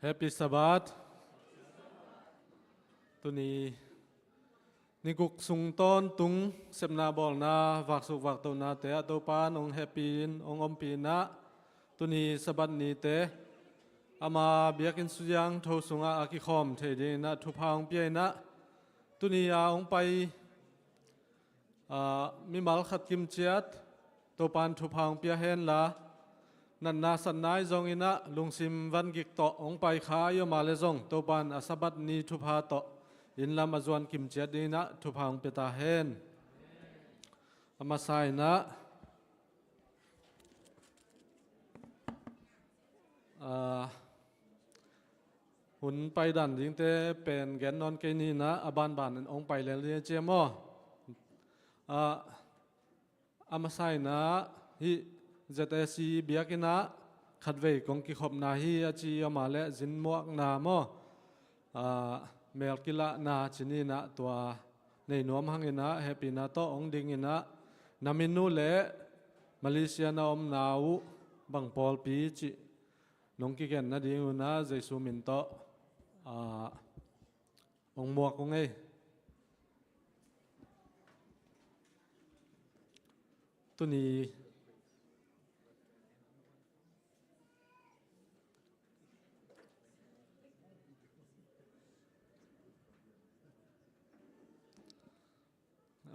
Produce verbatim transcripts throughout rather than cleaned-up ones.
Happy Sabbath. Tuni ni guk sung tawntung sepna bawlna vaksuk vaktonate ah Topa in hong hehpih in hong ompih in ah, tuni Sabbath nite ama biakinn suziang tho sungah a kikhawm thei dingin ah thupha hong pia in ah, tuni a hong pai, aa, mimal khat kimciat Topa in thupha hong pia hen la, natna satna ahi zongin ah lungsim vangik tawh hong pai kha ahi om a leh zong Topa in a Sabbath ni thupha tawh inn lam a zuan kimciat dingin ah thupha hong pia ta hen. A masa in ah, aa, hun paidan dingte pen gen nawn kei ni in ah, a banban in hong pai lel ding a ci maw? Aa, a masa in ah hih Z A C biakinn ah khatvei kong kikhopna hi a ci om a leh zin muakna maw, aa, mel kilahna ci ni in ah, tua nei nuam hangin ah hehpihna tawh hong dingin ah, na min uh leh Malaysia na omna uh bang pawlpi cih nong kigen nading un ah Jesu min tawh, aa, hong muak ung ei. Tuni,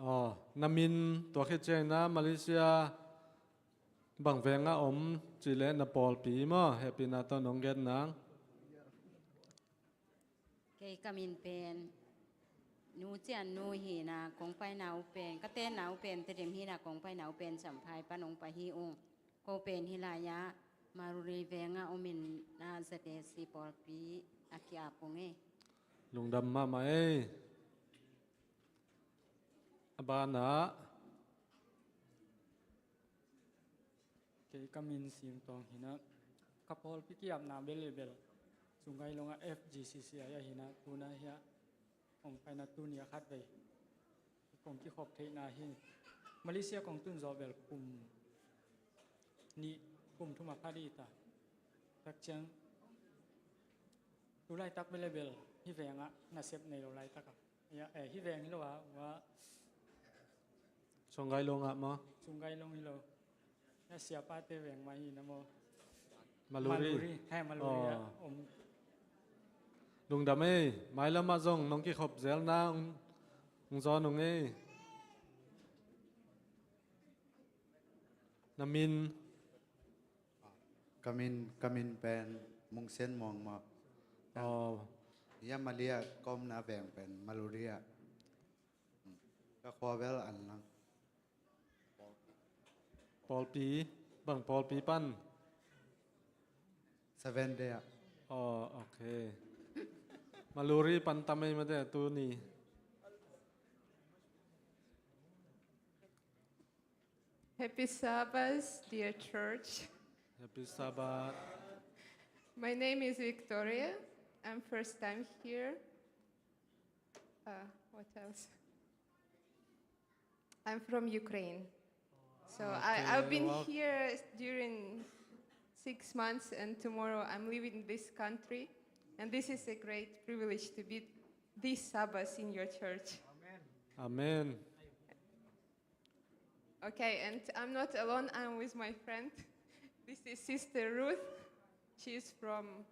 aw, na min, tua khit ciangin ah Malaysia bang veng ah om cih leh na pawlpi maw, hehpihna tawh nong gen nang. Kei ka min pen Nu Cian Nu hi in ah, kong paina uh pen, ka tenna uh pen Tedim hi in ah, kong paina uh pen Champhai pan hong pai hi ung. Ko pen hih lai-ah Maruri veng ah om in ah, Z A C pawlpi a ki-ap ung ei. Lungdam mahmah ei. A banah, kei ka min Sim Tawng hi in ah, ka pawlpi ki-apna bel le bel Sungai Long ah F G C C I ahi in ah, tu-in ah hiah hong pai in ah tuni a khatvei kong kikhop theihna hi. Malaysia kong tun zawh bel kum nih, kum thum a pha ding hi ta. Tak ciang tu laitak bel le bel hih veng ah nasep nei lo laitak a, ya, eh, hih veng hi lo a, wa. Sungai Long ah maw? Sungai Long hi lo. Ya, siapate veng mah hi in ah maw. Maluri. Maluri. He, Maluri ah om. Lungdam ei, mailam ah zong nong kikhop zelna hong, hong zawn ung ei. Na min? Ka min, ka min pen Mung Sian Muang maw. Aw. Ya, Malaysia ka omna veng pen Maluri ah. Ka khua bel Anlang. Pawlpi, bang pawlpi pan? Seventh Day ah. Oh, okay. Maluri pan tam ei mate tuni. Happy Sabbath, dear church. Happy Sabbath. My name is Victoria. I'm first time here. Uh, what else? I'm from Ukraine. So I, I've been here during six months, and tomorrow I'm leaving this country. And this is a great privilege to be this Sabbath in your church. Amen. Okay, and I'm not alone, I'm with my friend. This is Sister Ruth. She's from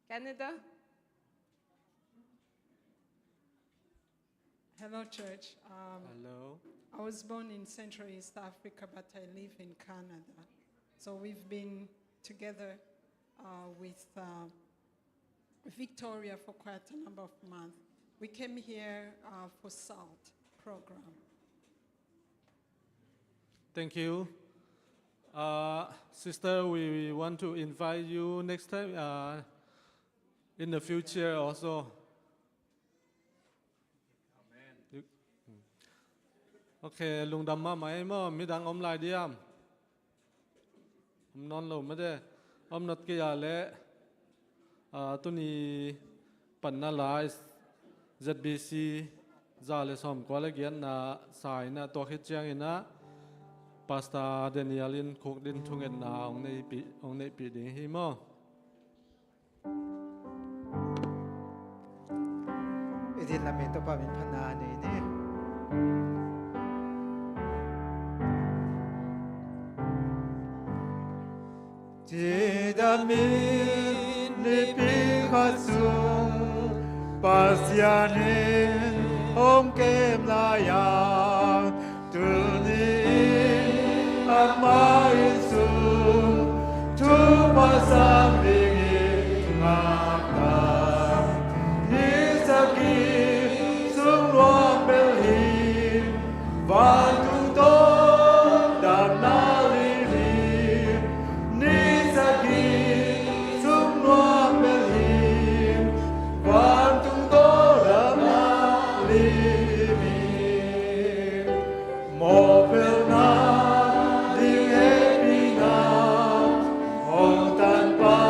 Canada. Hello, church. Um, Hello. I was born in Central East Africa, but I live in Canada. So we've been together, uh, with, uh, Victoria for quite a number of months. We came here, uh, for SALT program. Thank you. Uh, sister, we, we want to invite you next time, uh, in the future also. Amen. Ok, lungdam mahmah ei maw, midang om lai diam? Om nawn lo mate, om nawn kei a leh, ah, tuni panna lai Z B C za le sawmkua le giatna sa in ah, tua khit ciangin ah Pastor Daniel in khukdin thungetna hong neihpih, hong neihpih ding hi maw. Topa min phatna nei ni. Cidam in nipi khat sung Pasian in hong kem lai-a, tuni-in amah inn sung thupha sang dingin ngakta. Ni sagih sung nuam bel hi, vantung tawh damna lim hi. Ni sagih sung nuam bel hi, vantung tawh damna lim hi. Mawhpelhna ding hehpihna hong tanpa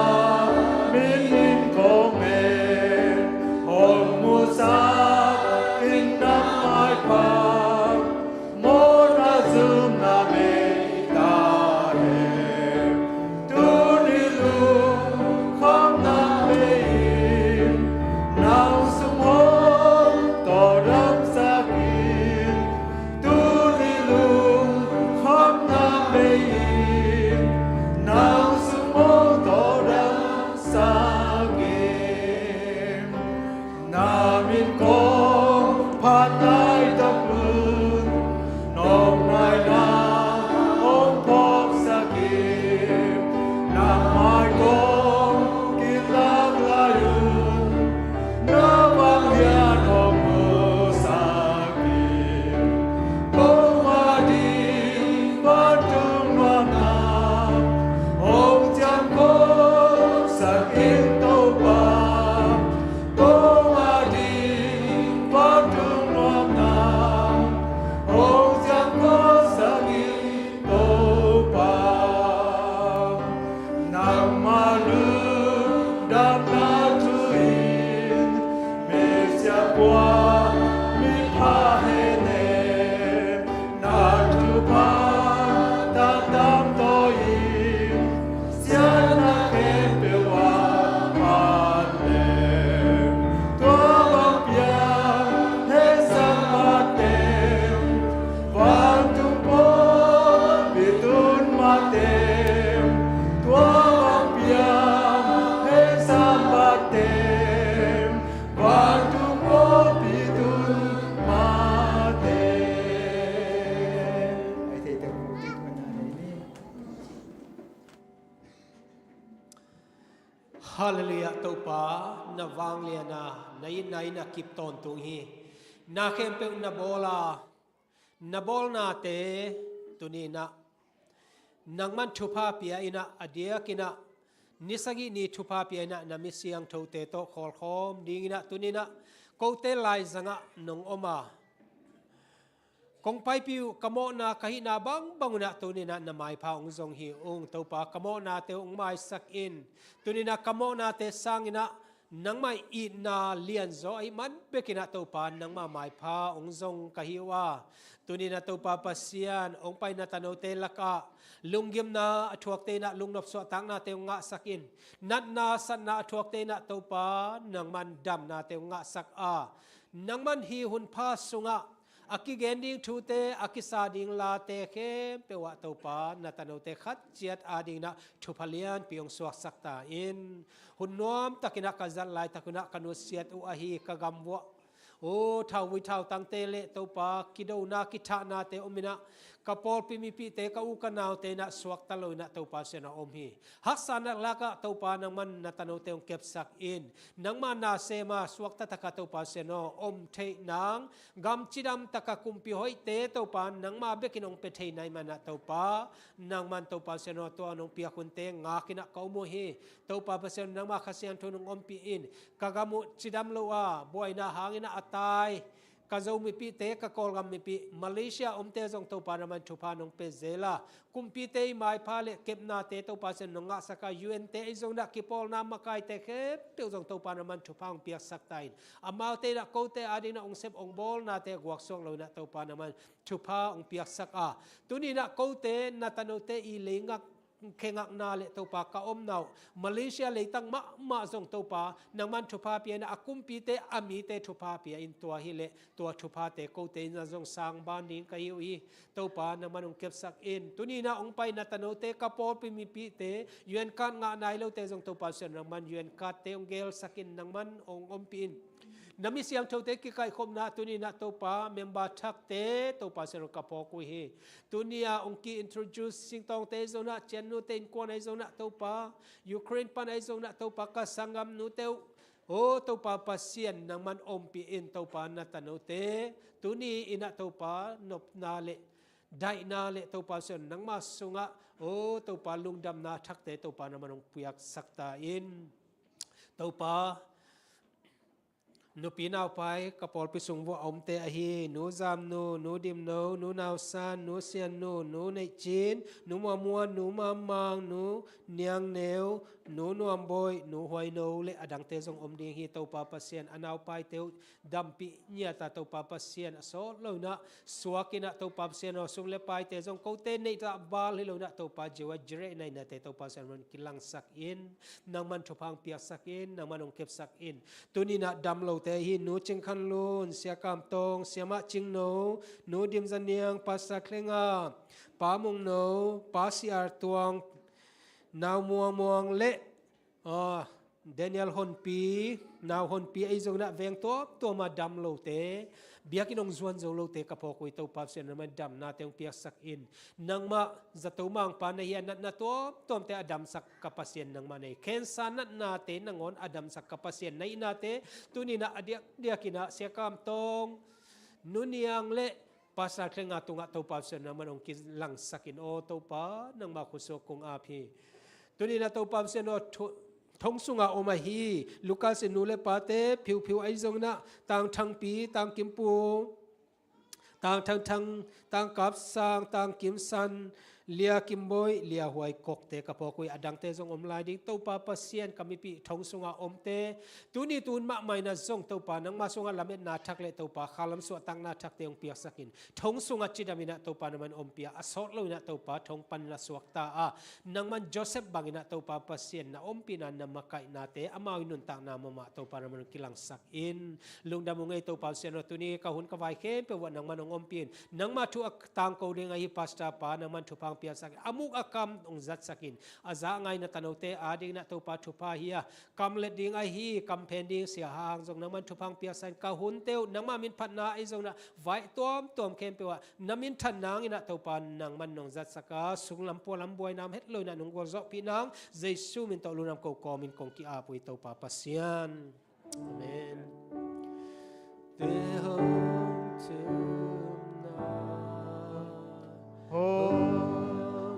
min in kong en, hong musak in nang maipha, mawhna zumna mei ta hen. Tuni lungkhamna mei in nang sung hong tawldamsak in. Tuni lungkhamna mei in nang sung hong tawldamsak in. Na min kong phat laitak un, nong ngaihna hong phawksak in. Nang mai kong kilak lai un, na vanglian hong musak in. Kong a ding vantung nuamna hong ciamkawsak in, Topa. Kong a ding vantung nuamna hong ciamkawsak in, Topa. Nangma lungdamna thu in misiangtho mipha henem, na thupha taktak tawh in siatna khempeuh ah phat leng, tua bang piang hensat mah teng, vantung pawlpi tun mah teng, tua bang piang hensat mah teng, vantung pawlpi tun mah teng. Ai thei teng kong tun mah na nei ni. Halleluiah, Topa, na vanglian a, na itna in a kip tawntung hi. Na khempeuh na bawl a, na bawlnate tuni-in ah nangman thupha pia in ah, a diakin ah ni sagih ni thupha pia in ah na mi siangthote tawh khawlkhawm dingin ah tuni-in ah kote laizangah nong om a, kong paipih uh, ka mawhna ka hihna bangbang un ah tuni-in ah na maipha hong zong hi ung. Topa, ka mawhnate uh hong maisak in. Tuni-in ah ka mawhnate sangin ah nangmah itna lianzaw ahih man bekin ah Topa, nangmah maipha hong zong ka hi uh a, tuni-in ah Topa Pasian, hong pai na tanote lakah lunggimna a thuakte in ah lungnop suahtaknate hong ngahsak in. Natna satna a thuakte in ah Topa, nangman damnate hong ngahsak a, nangman hih hunpha sungah a kigen ding thute, a kisa ding late khempeuh ah Topa, na tanote khat ciat adingin ah thupha lianpi hong suaksak ta in. Hun nuamtakin ah ka zat laitak un ah ka nusiat uh ahi ka gam vuah, aw, thauvui thautangte le Topa, kidona kithahnate om in ah, ka pawlpi mipihte, ka u ka naute in ah suakta lo in ah Topa Pasian a om hi. Haksatna lakah Topa, nangman na tanote hong kepsak in. Nangma nasem a suakta takah Topa Pasian aw, om theih nang, gam cidam takah kumpi hoihte Topa, nangma bekin hong pia thei na hih man ah Topa, nangman Topa Pasian aw, tua nong piak hunte ngak in ah ka om uh hi. Topa Pasian, nangma Kha Siangtho nong ompih in, ka gam uh cidam lo a, buaina hangin ah a tai ka Zo mipihte, ka Kawlgam mipih, Malaysia omte zong Topa, nangman thupha nong pia zel a, kumpite i maipha le kepnate Topa Pasian nong ngahsak a, U N te i zong in ah kipawlna makaite khempeuh zong Topa, nangman thupha hong piaksak ta in. Amaute in ah kote adingin ah hong sep hong bawlnate guaksuak lo in ah Topa, nangman thupha hong piaksak a, tuni-in ah kote na tanote i leingak khengakna le Topa ka omna uh Malaysia leitang mahmah zong Topa nangman thupha pia in a kumpite a mite thupha pia in tua hileh tua thuphate kote in a zong sangban ding ka hi uh hi. Topa nangman hong kepsak in. Tuni in a hong pai na tanote ka pawlpi mipite U N card ngah nai lote zong Topa Pasian nangman U N cardte hong gelsak in nangman hong ompih in. Na mi siangthote kikaikhopna tuni in a Topa member thakte Topa Pasian hong ka phawk uh hi. Tuni a hong ki-introduce singtawngte ahi zongin a ciannute innkuan ahi zongin a Topa Ukraine pan ahi zongin a Topa ka sanggamnute uh. O Topa Pasian nangman ompih in Topa na tanote tuni in a Topa nopna le daihna le Topa Pasian nangma sungah o Topa lungdamna thakte Topa nangman hong piaksak ta in. Topa nupi naupai ka pawlpi sung vuah a omte ahi Nu Zamnu, Nu Dimno, Nu Nausan, Nu Siannu, Nu Neihcin, Nu Muamuan, Nu Mamang, Nu Niangneu, Nu Nuambawi, Nu Huaino le a dangte zong om ding hi. Topa Pasian a naupaite uh dampih ngiat a Topa Pasian a sawt lo in a suak in a Topa Pasian aw sung le paite zong kote neih ta bal hi lo in a Topa Jehovah Jireh na in a te Topa Pasian nangman kilangsak in nangman thupha hong piaksak in nangman hong kepsak in. Tuni in a dam lote hi Nu Cing Khan Lun, Sia Kam Tawng, Siamah Cing No, Nu Dim Za Niang, Pastor Thlenga, Pa Mung No, Pa Si Ar Tuang, Nau Muang Muang le ah, Daniel Honpi, Nau Honpi ahi zongin a veng tuamtuam a dam lote biakinn hong zuan zo lote ka phawk uh hi. Topa Pasian nangmah damnate hong piaksak in. Nangmah zato mangpa na hi a natna tuamtuamte a damsak ka Pasian nangmah na hi. Cancer natnate nangawn a damsak ka Pasian na hi in a te tuni in a diakdiak in a Sia Kam Tawng, Nu Niang le Pastor Thlenga tungah Topa Pasian nangman hong kilangsak in aw Topa nangma khutsuk kong ap hi. Tuni in a Topa Pasian aw thu- thong sungah om ahi Lukas in nu le pate Phiuphiu ahi zongin a Tang Thangpi, Tang Kimpu, Tang Thang Thang, Tang Kap Sang, Tang Kim San, Lia Kim Bawi, Lia Huai Kok te ka phawk uh hi. A dangte zong om lai ding. Topa Pasian ka mipi thong sungah omte tuni tun mahmah in a zong Topa nangma sungah lametna thak le Topa khalam suahtakna thakte hong piaksak in. Thong sungah cidam in a Topa nangman ompih a, a sawt lo in a Topa thong pan in a suakta a, nangman Joseph bangin a Topa Pasian na ompihna na makaihnate amau i nuntakna mahmah Topa nangman kilangsak in. Lungdam ung ei Topa Pasian aw, tuni ka hun ka vai khempeuh ah nangman hong ompih in. Nangma thu a tangko ding ahi pastor pa nangman thupha hong piaksak in. A muk a kam hong zatsak in. A za a ngai na tanote adingin a Topa thupha hi a, kam let ding ahi, kam phen ding Sia Hang zong nangman thupha hong piaksak in. Ka hunte uh nangma min phatna ahi zongin a vai tuamtuam khempeuh ah na minthan nangin a Topa nangman nong zatsak a, sunglam pualam buaina om het lo in a nong gualzawhpih nang Jesu min tawh lungdam ko kawmin kong ki-ap uh hi Topa Pasian. Amen. Te hong thumna hong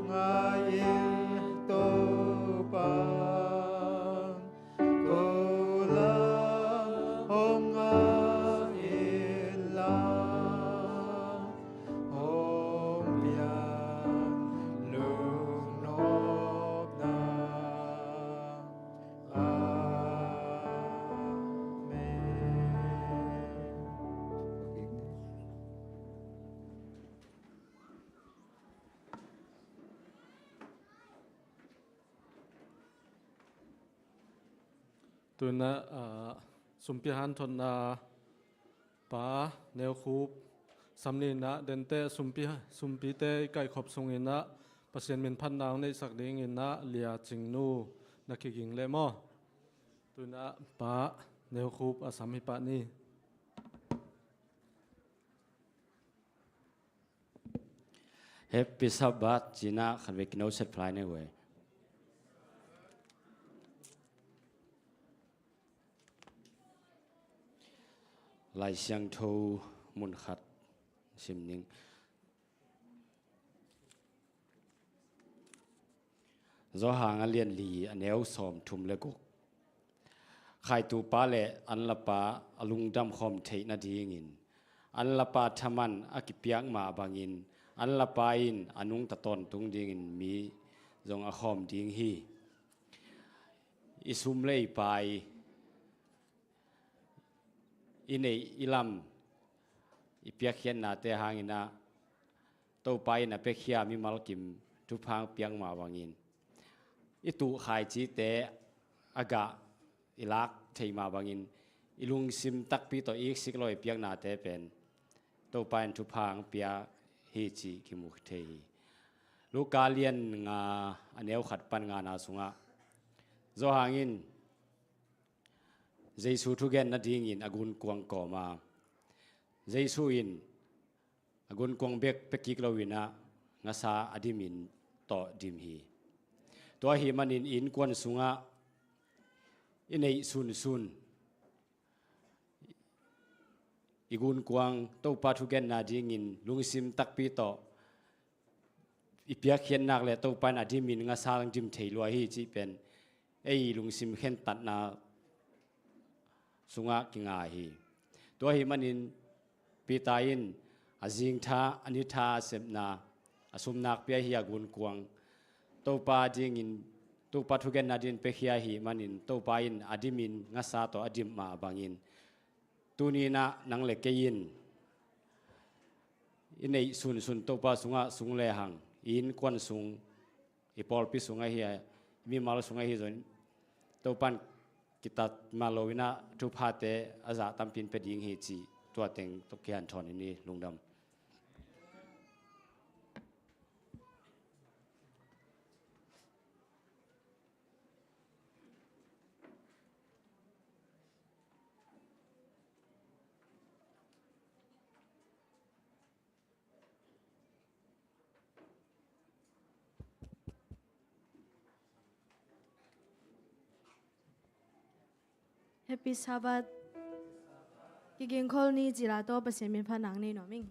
ngai in Topa, ko lam hong ngai in la, hong piak lungnopna. Amen. Tuna, ah, sumpi hanthotna pa Neu Khup sam ni in a, dente sumpi, sumpite i kaihkhop sung in a Pasian min phatna hong neihsak ding in a Lia Cing Nu na kiging leh maw. Tuna pa Neu Khup a sam hi pah ni. Happy Sabbath ci in a khatvei kino set phalai ni uh ei. Lai Siangtho mun khat sim ning. Johan a lian li a neu sawmthum le guk. Khaitupa le anlapa a lungdam khawm theih nadingin anlapa thaman a kipiak mah bangin anlapa in a nungta tawntung dingin mi zong a khawm ding hi. I sum le i pai, i neih i lam, i piakkhiatnate hangin a Topa in a piakhia mimal kim thupha hong piak mah bangin i tuh khaici te a gah i lak thei mah bangin i lungsim takpi tawh i iksik lo i piaknate pen Topa in thupha ang pia hi cih kimu thei hi. Luka lian nga a neu khat pan ngana sungah Johan in Jesu thugen nadingin a gunkuang kawm a, Jesu in a gunkuang bek pia kik loin ah ngasa a dimin tawh dim hi. Tua ahih manin i innkuan sungah i neih sunsun i gunkuang Topa thugen nadingin lungsim takpi tawh i piakkhiatnak le Topa in a dimin ngasa dim thei lua hi cih pen ei lungsim khentatna sungah kinga hi. Tua ahih manin Peter in a zingtha a nitha a sepna a sumnak pia hi a gunkuang Topa dingin Topa thugen nadingin piakhia ahih manin Topa in a dimin ngasa tawh a dim mah bangin tuni in ah nang le kei in i neih sunsun Topa sungah sung lehang i innkuan sung i pawlpi sung ahi a i mimal sung ahi zongin Topa in kitat mah loin ah thuphate a zah tampi in pia ding hi cih tua teng tawh kihanthawn in i lungdam. Happy Sabbath. Kigingkhol ni cila tawh Pasian min phat nang nei nuam ing.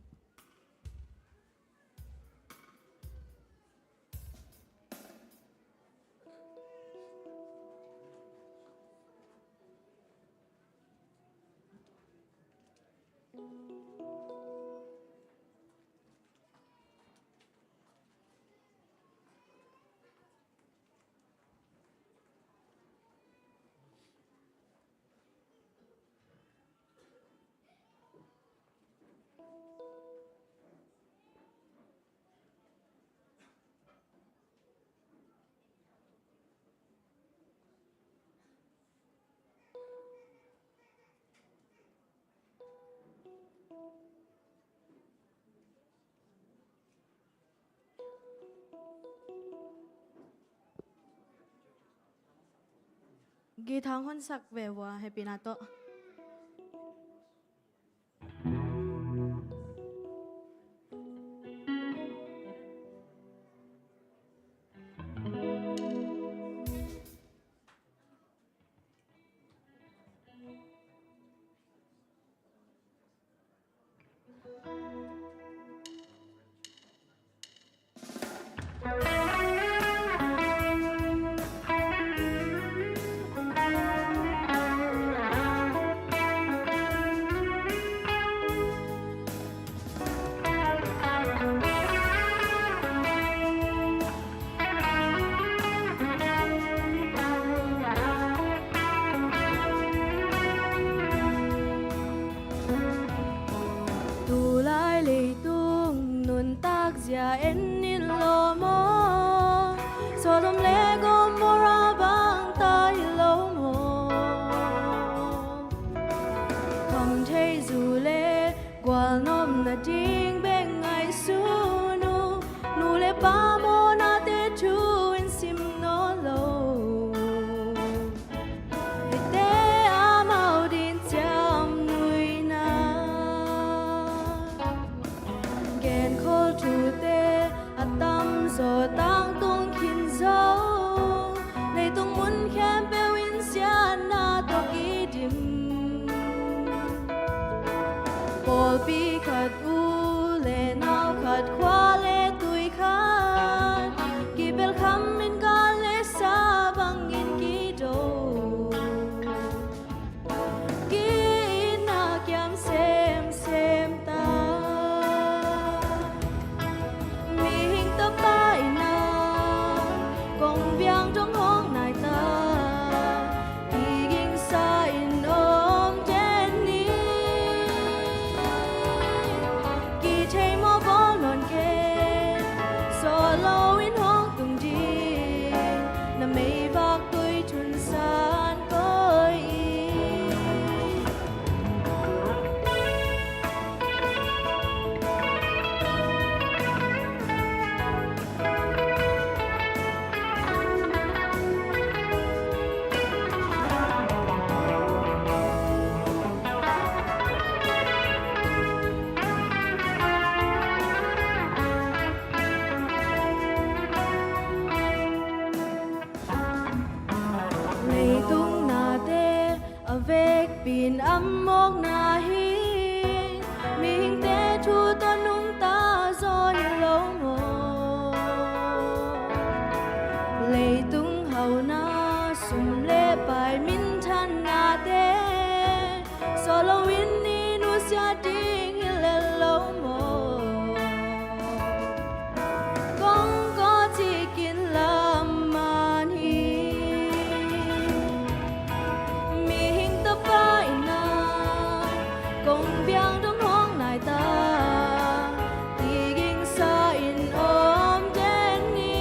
Githang honsak ve ua, hehpihna tawh. Tulai leitung nuntak zia en in lo maw? Sodom le Gomorrah bang ta hi lo maw? Kham thei zu le gualnop nading bek ngaihsun uh. Nu le pa mawhnate thu in sim nawn lo. Eite amau din ciam nuina. Genkhol thute In a mawkna hi, mihingte thu tawh nungta zaw hi lo maw? Leitung hauna, sum le pai minthannate, sawt loin i nusia ding hi lel lo maw? Kong kawcik in lam man hi. Mihing Tapa in a, kong biang dong hong nai ta, kigingsa in om den ni.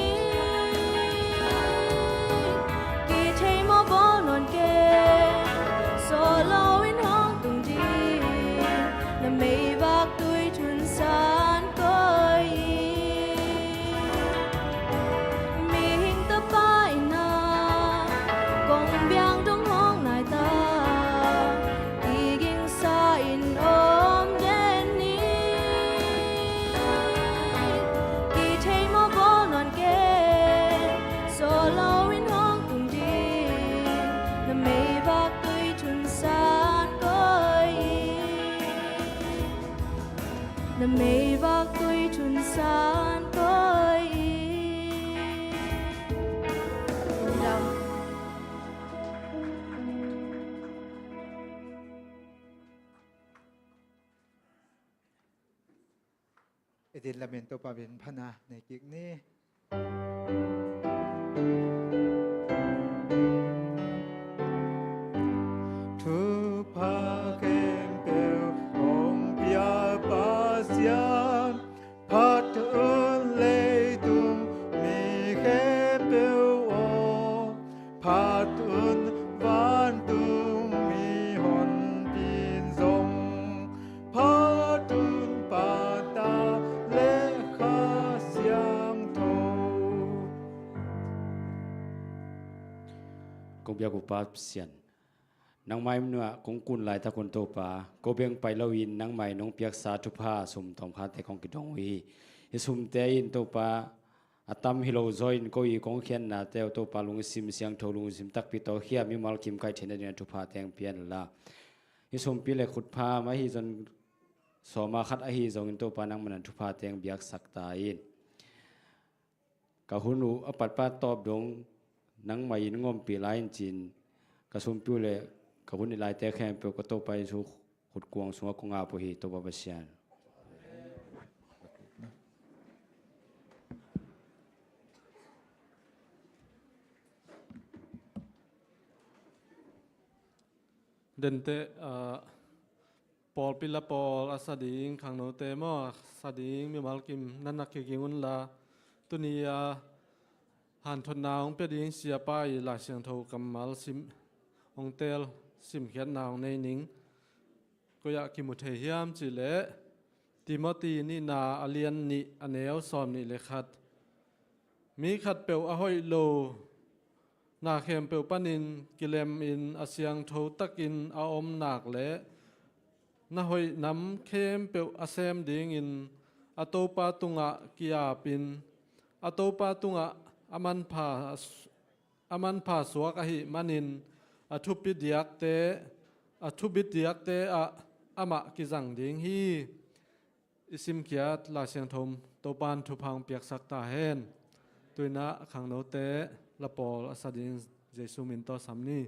Kithei mawh bawl nawn kei, sawt loin hong tung ding, na meivak tui thun san koi. Mihing Tapa in a, kong biang dong hong nai ta, kigingsa in om den ni. Kithei mawh bawl nawn kei, sawt loin hong tung ding, na meivak tui thun san koi. Na meivak tui thun san koi. Lungdam. I din lamin Topa min phatna nei kik ni. Thupha khempeuh hong pia Pasian, phat un leitung mi khempeuh aw, phat un vantung mihonpi in zong, phat un Pa, Ta le Kha Siangtho. Kong biak uh Pa Pasian, nangmah in a kong kun laitak un Topa, ko beng pai loin nangmah in nong piaksa thupha sum tawmkhate kong kidong uh hi. Hih sumte in Topa, a tam hi lo zaw in ko i kong khiatnate uh Topa, lungsim siangtho, lungsim takpi tawh khia, mimal kim kaih theihna dingin thupha teng pia in la. Hih sumpi le khutpha mah hi zong, sawma khat ahi zongin Topa, nangmah in thupha teng biaksak ta in. Ka hun uh a patpat tawp dong nangmah in hong ompih lai in ci-in, ka sumpi uh le ka hun i laite khempeuh ka Topa Jesu khutkuang sungah kong ap uh hi, Topa Pasian. Denteh, ah, pawlpi la pawl a sa ding khangnote maw, a sa ding mimal kim na na kiging un la, tuni a hanthotna hong pia ding siapa i Lai Siangtho kammal sim, hong teel simkhiatna hong nei ning. Koi ah kimu thei hiam cih leh Timothy nihna a lian nih a neu sawm nih le khat. Mi khatpeuh a hoih lo na khempeuh panin kilemin a siangtho takin a om nak leh na hoih nam khempeuh a sem dingin a Topa tungah ki-apin, a Topa tungah a manpha, a manpha suak ahih manin a thupi diakte, a thubit diakte ah amah kizang ding hi. I simkhiat Lai Siangtho Topa'n thupha hong piaksak ta hen. Tuinah khangnote la pawl a sa ding Jesu min tawh sam ni.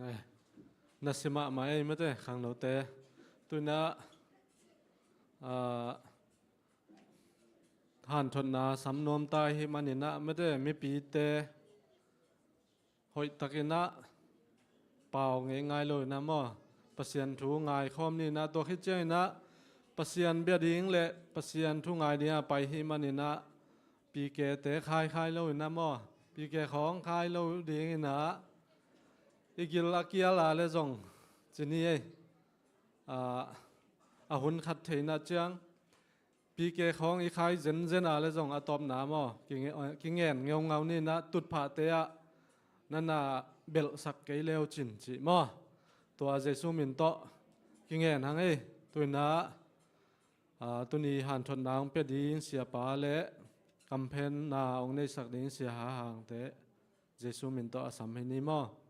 Ai, na si mahmah ei mate, khangnote. Tuinah, ah, hanthotna sam nuam ta i hih maninah mate, mipite hoihtakinah pau ngei ngai lo inah maw, Pasian thu ngaikhawm ninah, tua khit cianginah Pasian bia ding le Pasian thu ngai dingah pai hih maninah, P K te khai khai lo inah maw, P K khawng khai lo dinginah i gil a kial a le zong ci ni ei, a, a hun khat theihna ciang P K khawng i khai zenzen a le zong a tawpna maw, kinge-, kingen ngeungau ninah tutphahte ah na na belhsak kei leu cin cih maw. Tua Jesu min tawh kingen hang ei. Tuinah, a, tuni hanthotna hong pia ding siapa le kamphenna hong neisak ding sia ha hangte Jesu min tawh a sam hi ni maw.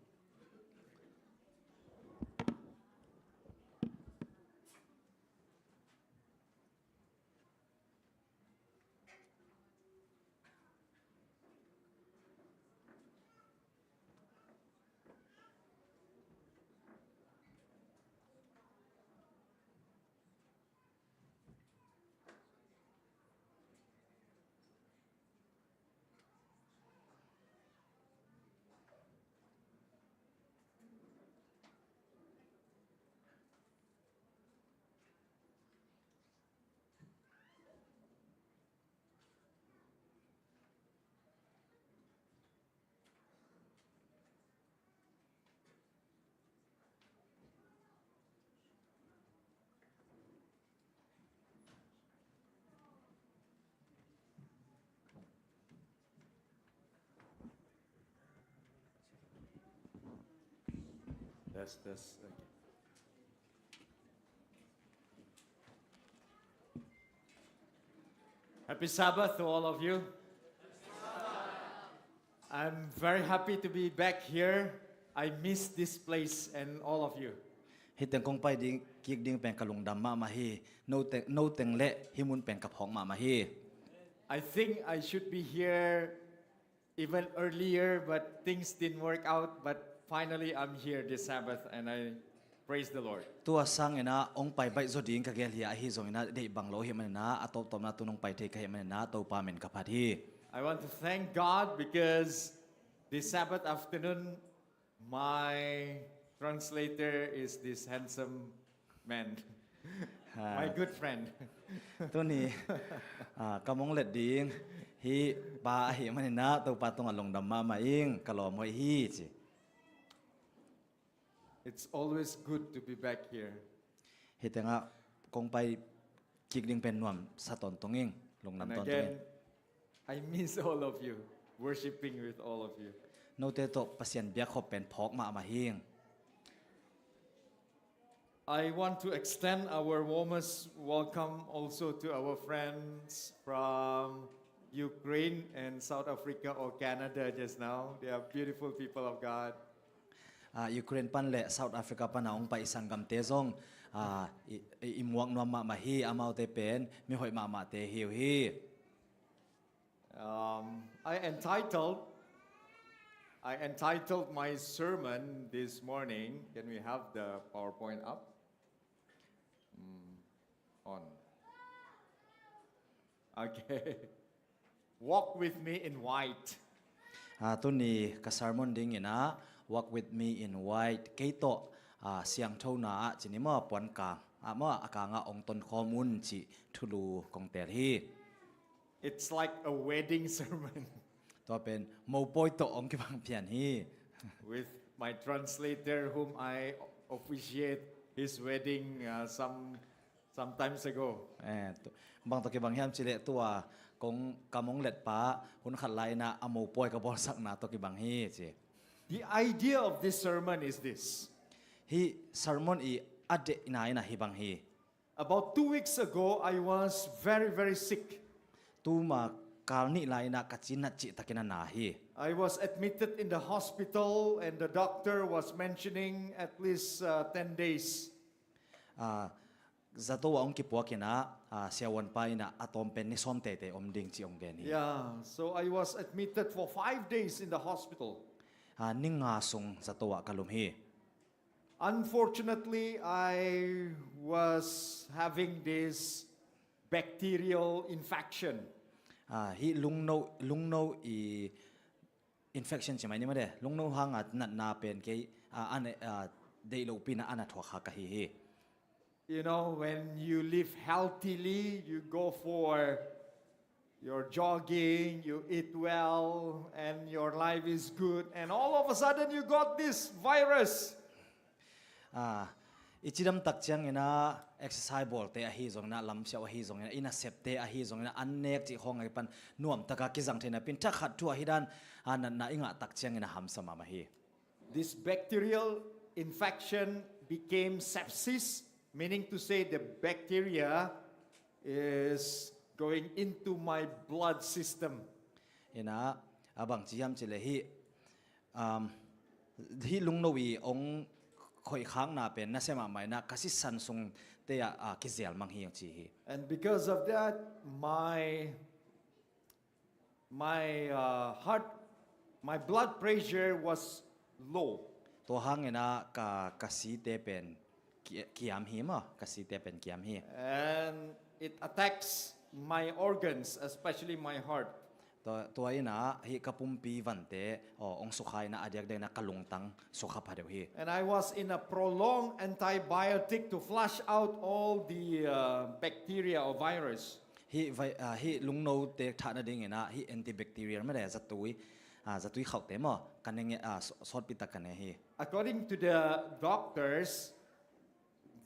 Test, test. Okay. Happy Sabbath to all of you. I'm very happy to be back here. I miss this place and all of you. Hih teng kong pai ding, kik ding pen ka lungdam mahmah hi. No teng, no teng le hih mun pen ka phawk mahmah hi. I think I should be here even earlier, but things didn't work out. But finally, I'm here this Sabbath, and I praise the Lord. Tua sanginah hong pai baih zaw ding ka gel hi a, ahi zonginah deih bang lo hi maninah, a tawptawpna tun hong pai thei ka hi maninah Topa min ka phat hi. I want to thank God because this Sabbath afternoon, my translator is this handsome man. Ha. My good friend. Tuni, ah, ka mong let ding hih pa ahi maninah Topa tungah lungdam mahmah ing, ka lawm hoih hi ci. It's always good to be back here. Hih tengah kong pai kik ding pen nuam sa tawntung ing, lungdam tawntung ing. And again, I miss all of you, worshiping with all of you. Note tawh Pasian biakkhop pen phawk mahmah hing. I want to extend our warmest welcome also to our friends from Ukraine and South Africa or Canada just now. They are beautiful people of God. Ah, Ukraine pan le South Africa pan a hong pai i sanggamte zong, ah, i, i, i muak nuam mahmah hi, amaute pen mihoih mahmahte hi uh hi. Um, I entitled, I entitled my sermon this morning. Can we have the PowerPoint up? Mm, on. Okay. Walk with me in white. Ah, tuni ka sermon dingin ah, Walk with me in white. Kei tawh, ah, siangthona ah, cini maw, puan kang ah maw, a kangah hong tonkhawm un cih thulu kong teel hi. It's like a wedding sermon. Tua pen mopawi tawh hong kibang pian hi. With my translator, whom I officiate his wedding, uh, some, some times ago. Eh, tu, bang tawh kibang hiam cih leh tua kong kam hong let pa hun khat lai-in ah a mopawi ka bawlsakna tawh kibang hi ci. The idea of this sermon is this. Hih sermon i a deihna in ah hih bang hi. About two weeks ago, I was very, very sick. Tuma kal nih lai-in ah ka cinat cihtakin a na hi. I was admitted in the hospital and the doctor was mentioning at least, uh, ten days. Ah, zato ah hong kipuakin ah, ah, siavuanpa in ah a tawm pen ni sawm teitei om ding ci hong gen hi. Yeah, so I was admitted for five days in the hospital. Ah, ni nga sung zato ah ka lum hi. Unfortunately, I was having this bacterial infection. Ah, hih lungno, lungno i infection ci mai ni mah de. Lungno hanga natna pen kei, ah, an, ah, deih lopi na ana thuak kha ka hi hi. You know, when you live healthily, you go for your jogging, you eat well, and your life is good, and all of a sudden you got this virus. Ah, i cidam tak ciangin ah exercise bawlte ahi zongin ah, lamsiau ahi zongin ah, i nasepte ahi zongin ah, an nek cih khawng ahi pan nuamtaka kizang theihna pen thakhat thu ahi dan, ah, natna i ngah tak ciangin ah hamsa mahmah hi. This bacterial infection became sepsis, meaning to say the bacteria is going into my blood system. Ina, a bang ci hiam cih leh hih, um, hih lungno i ong khoihkhakna pen nasia mahmah ina ka sisan sungte ah, ah, kizel mang hi ong ci hi. And because of that, my my uh, heart, my blood pressure was low. Tua hangin ah ka, ka site pen ki-, kiam hi maw, ka site pen kiam hi. And it attacks my organs, especially my heart. Tua, tua ina hih ka pumpi vante, aw, ong sukha ina a diakdiak ina ka lungtang sukha phadeuh hi. And I was in a prolonged antibiotic to flush out all the uh, bacteria or virus. Hih vai-, ah, hih lungnote thah nadingin ah hih antibacterial mah le zatui, ah, zatui khauhte maw, ka ne nge, ah, sa-, sawtpi tak ka ne hi. According to the doctors,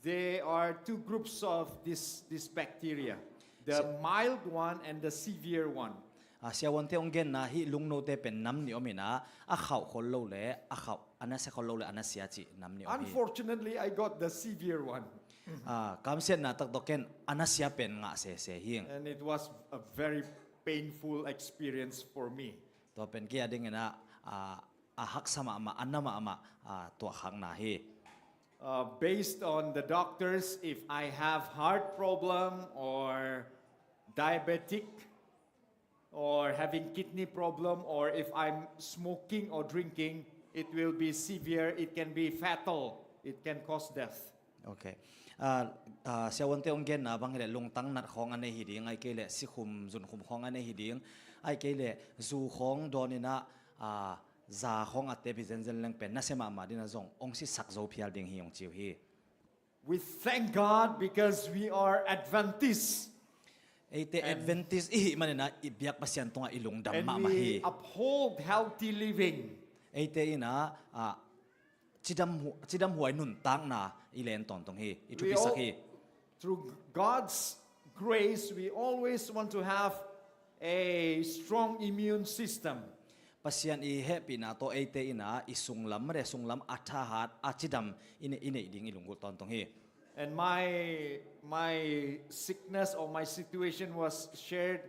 there are two groups of this, this bacteria, the mild one and the severe one. Ah, siavuante ong genna hih lungnote pen nam nih om ina, a khauh khol lo le a khauh, a nasia khol lo le a nasia cih nam nih om hi. Unfortunately, I got the severe one. Ah, kamsiatna tak tawh ken a nasia pen ngah sese hi. And it was a very painful experience for me. Tua pen kei a dingin ah, ah, a haksa mahmah, a na mahmah, ah, tuahkhakna hi. Uh, based on the doctors, if I have heart problem or diabetic or having kidney problem, or if I'm smoking or drinking, it will be severe, it can be fatal, it can cause death. Ok. Ah, ah, siavuante ong genna bang hi leh lungtang nat khawng a nei hi ding, ai kei leh sikhum, zunkhum khawng a nei hi ding, ai kei leh zu khawng dawn ina, ah, za khawng a tep hi zenzen leng pen nasia mahmah dingin ah zong ong sisak zo phial ding hi ong ci uh hi. We thank God because we are Adventist. Eite Adventist i hih manin ah i biak Pasian tungah i lungdam And mahmah hi. We uphold healthy living. Eite ina, ah, cidam hu-, cidam huai nuntakna i len tawntung hi, i We thupisak all, hi. Through God's grace, we always want to have a strong immune system. Pasian i hehpihna tawh eite ina i sunglam, mare sunglam a thahat, a cidam i ne-, i neih ding i lunggulh tawntung hi. And my, my sickness or my situation was shared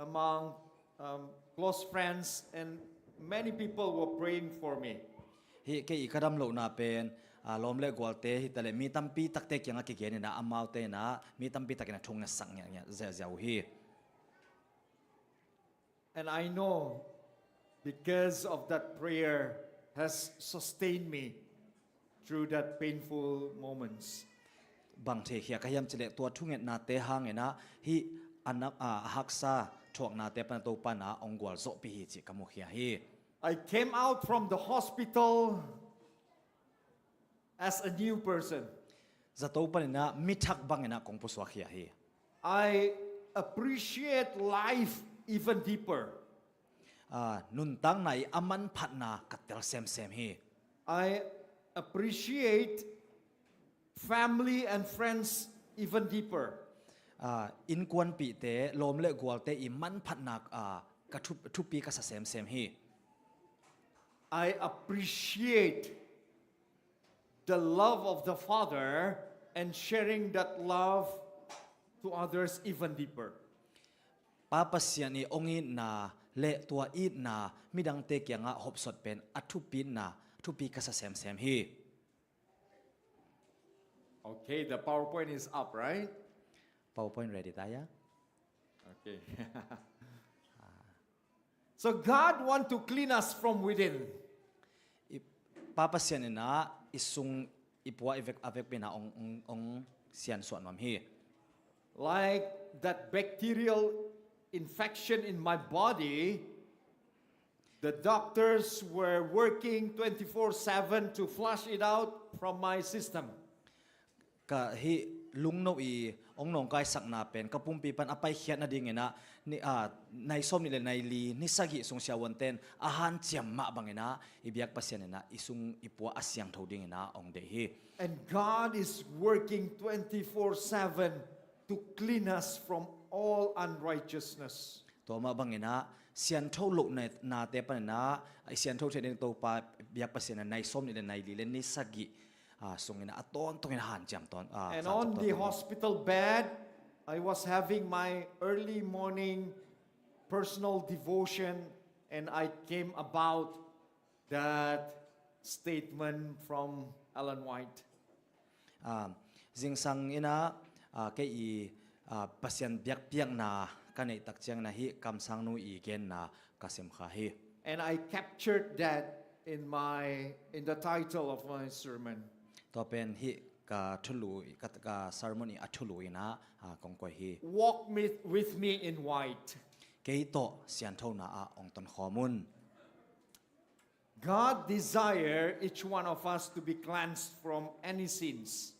among, um, close friends, and many people were praying for me. Hih kei i ka dam lohna pen, ah, lawm le gualte hi ta leh mi tampi takte kiangah kigen ina, amaute ina mi tampi tak ina thu ngetsak ngiatngiat ziahziah uh hi. And I know because of that prayer has sustained me through that painful moments. Bang thei khia ka hiam cih leh tua thungetnate hangin ah hih a na-, ah, a haksa thuaknate pan Topa in ah ong gualzawhpih hi cih ka mukhia hi. I came out from the hospital as a new person. Zato panin ah mi thak bangin ah kong pusuak khia hi. I appreciate life even deeper. Ah, nuntakna i a manphatna ka tel semsem hi. I appreciate family and friends even deeper. Ah, innkuanpihte, lawm le gualte i manphatna, ah, ka thup-, thupi ka sa semsem hi. I appreciate the love of the Father and sharing that love to others even deeper. Pa Pasian i ong itna le tua itna midangte kiangah hopsot pen a thupitna thupi ka sa semsem hi. Okay, the PowerPoint is up, right? PowerPoint ready ta ya? Okay. So God want to clean us from within. I, Pa Pasian in ah i sung, i pua i vek, a vekpi-in ah hong, hong, hong siansuah nuam hi. Like that bacterial infection in my body, the doctors were working twenty-four seven to flush it out from my system. Ka hih lungno i hong nawngkaisakna pen ka pumpi pan a paikhiat nadingin ah, ni, ah, nai sawm nih le nai li, ni sagih sung siavuante in a hanciam mah bangin ah i biak Pasian in ah i sung i pua a siangtho dingin ah hong deih hi. And God is working twenty-four seven to clean us from all unrighteousness. Tua mah bangin ah siangtho loh na, nate panin ah i siangtho theih ding Topa biak Pasian in ah nai sawm nih le nai li le ni sagih, ah, sungin ah a tawntungin hanciam tawn, ah, And hanciam on the tawntung hi. Hospital bed, I was having my early morning personal devotion, and I came about that statement from Ellen White. Ah, zingsang in ah, ah, kei i, ah, Pasian biakpiakna ka neih tak ciangin ah hih kamsangnu i genna ka sim kha hi. And I captured that in my, in the title of my sermon. Tua pen hih ka thulu, ka, ka sermon i a thulu in ah, ah, kong koih hi. Walk with, with me in white. Kei tawh sianthona ah hong tonkhawm un. God desire each one of us to be cleansed from any sins.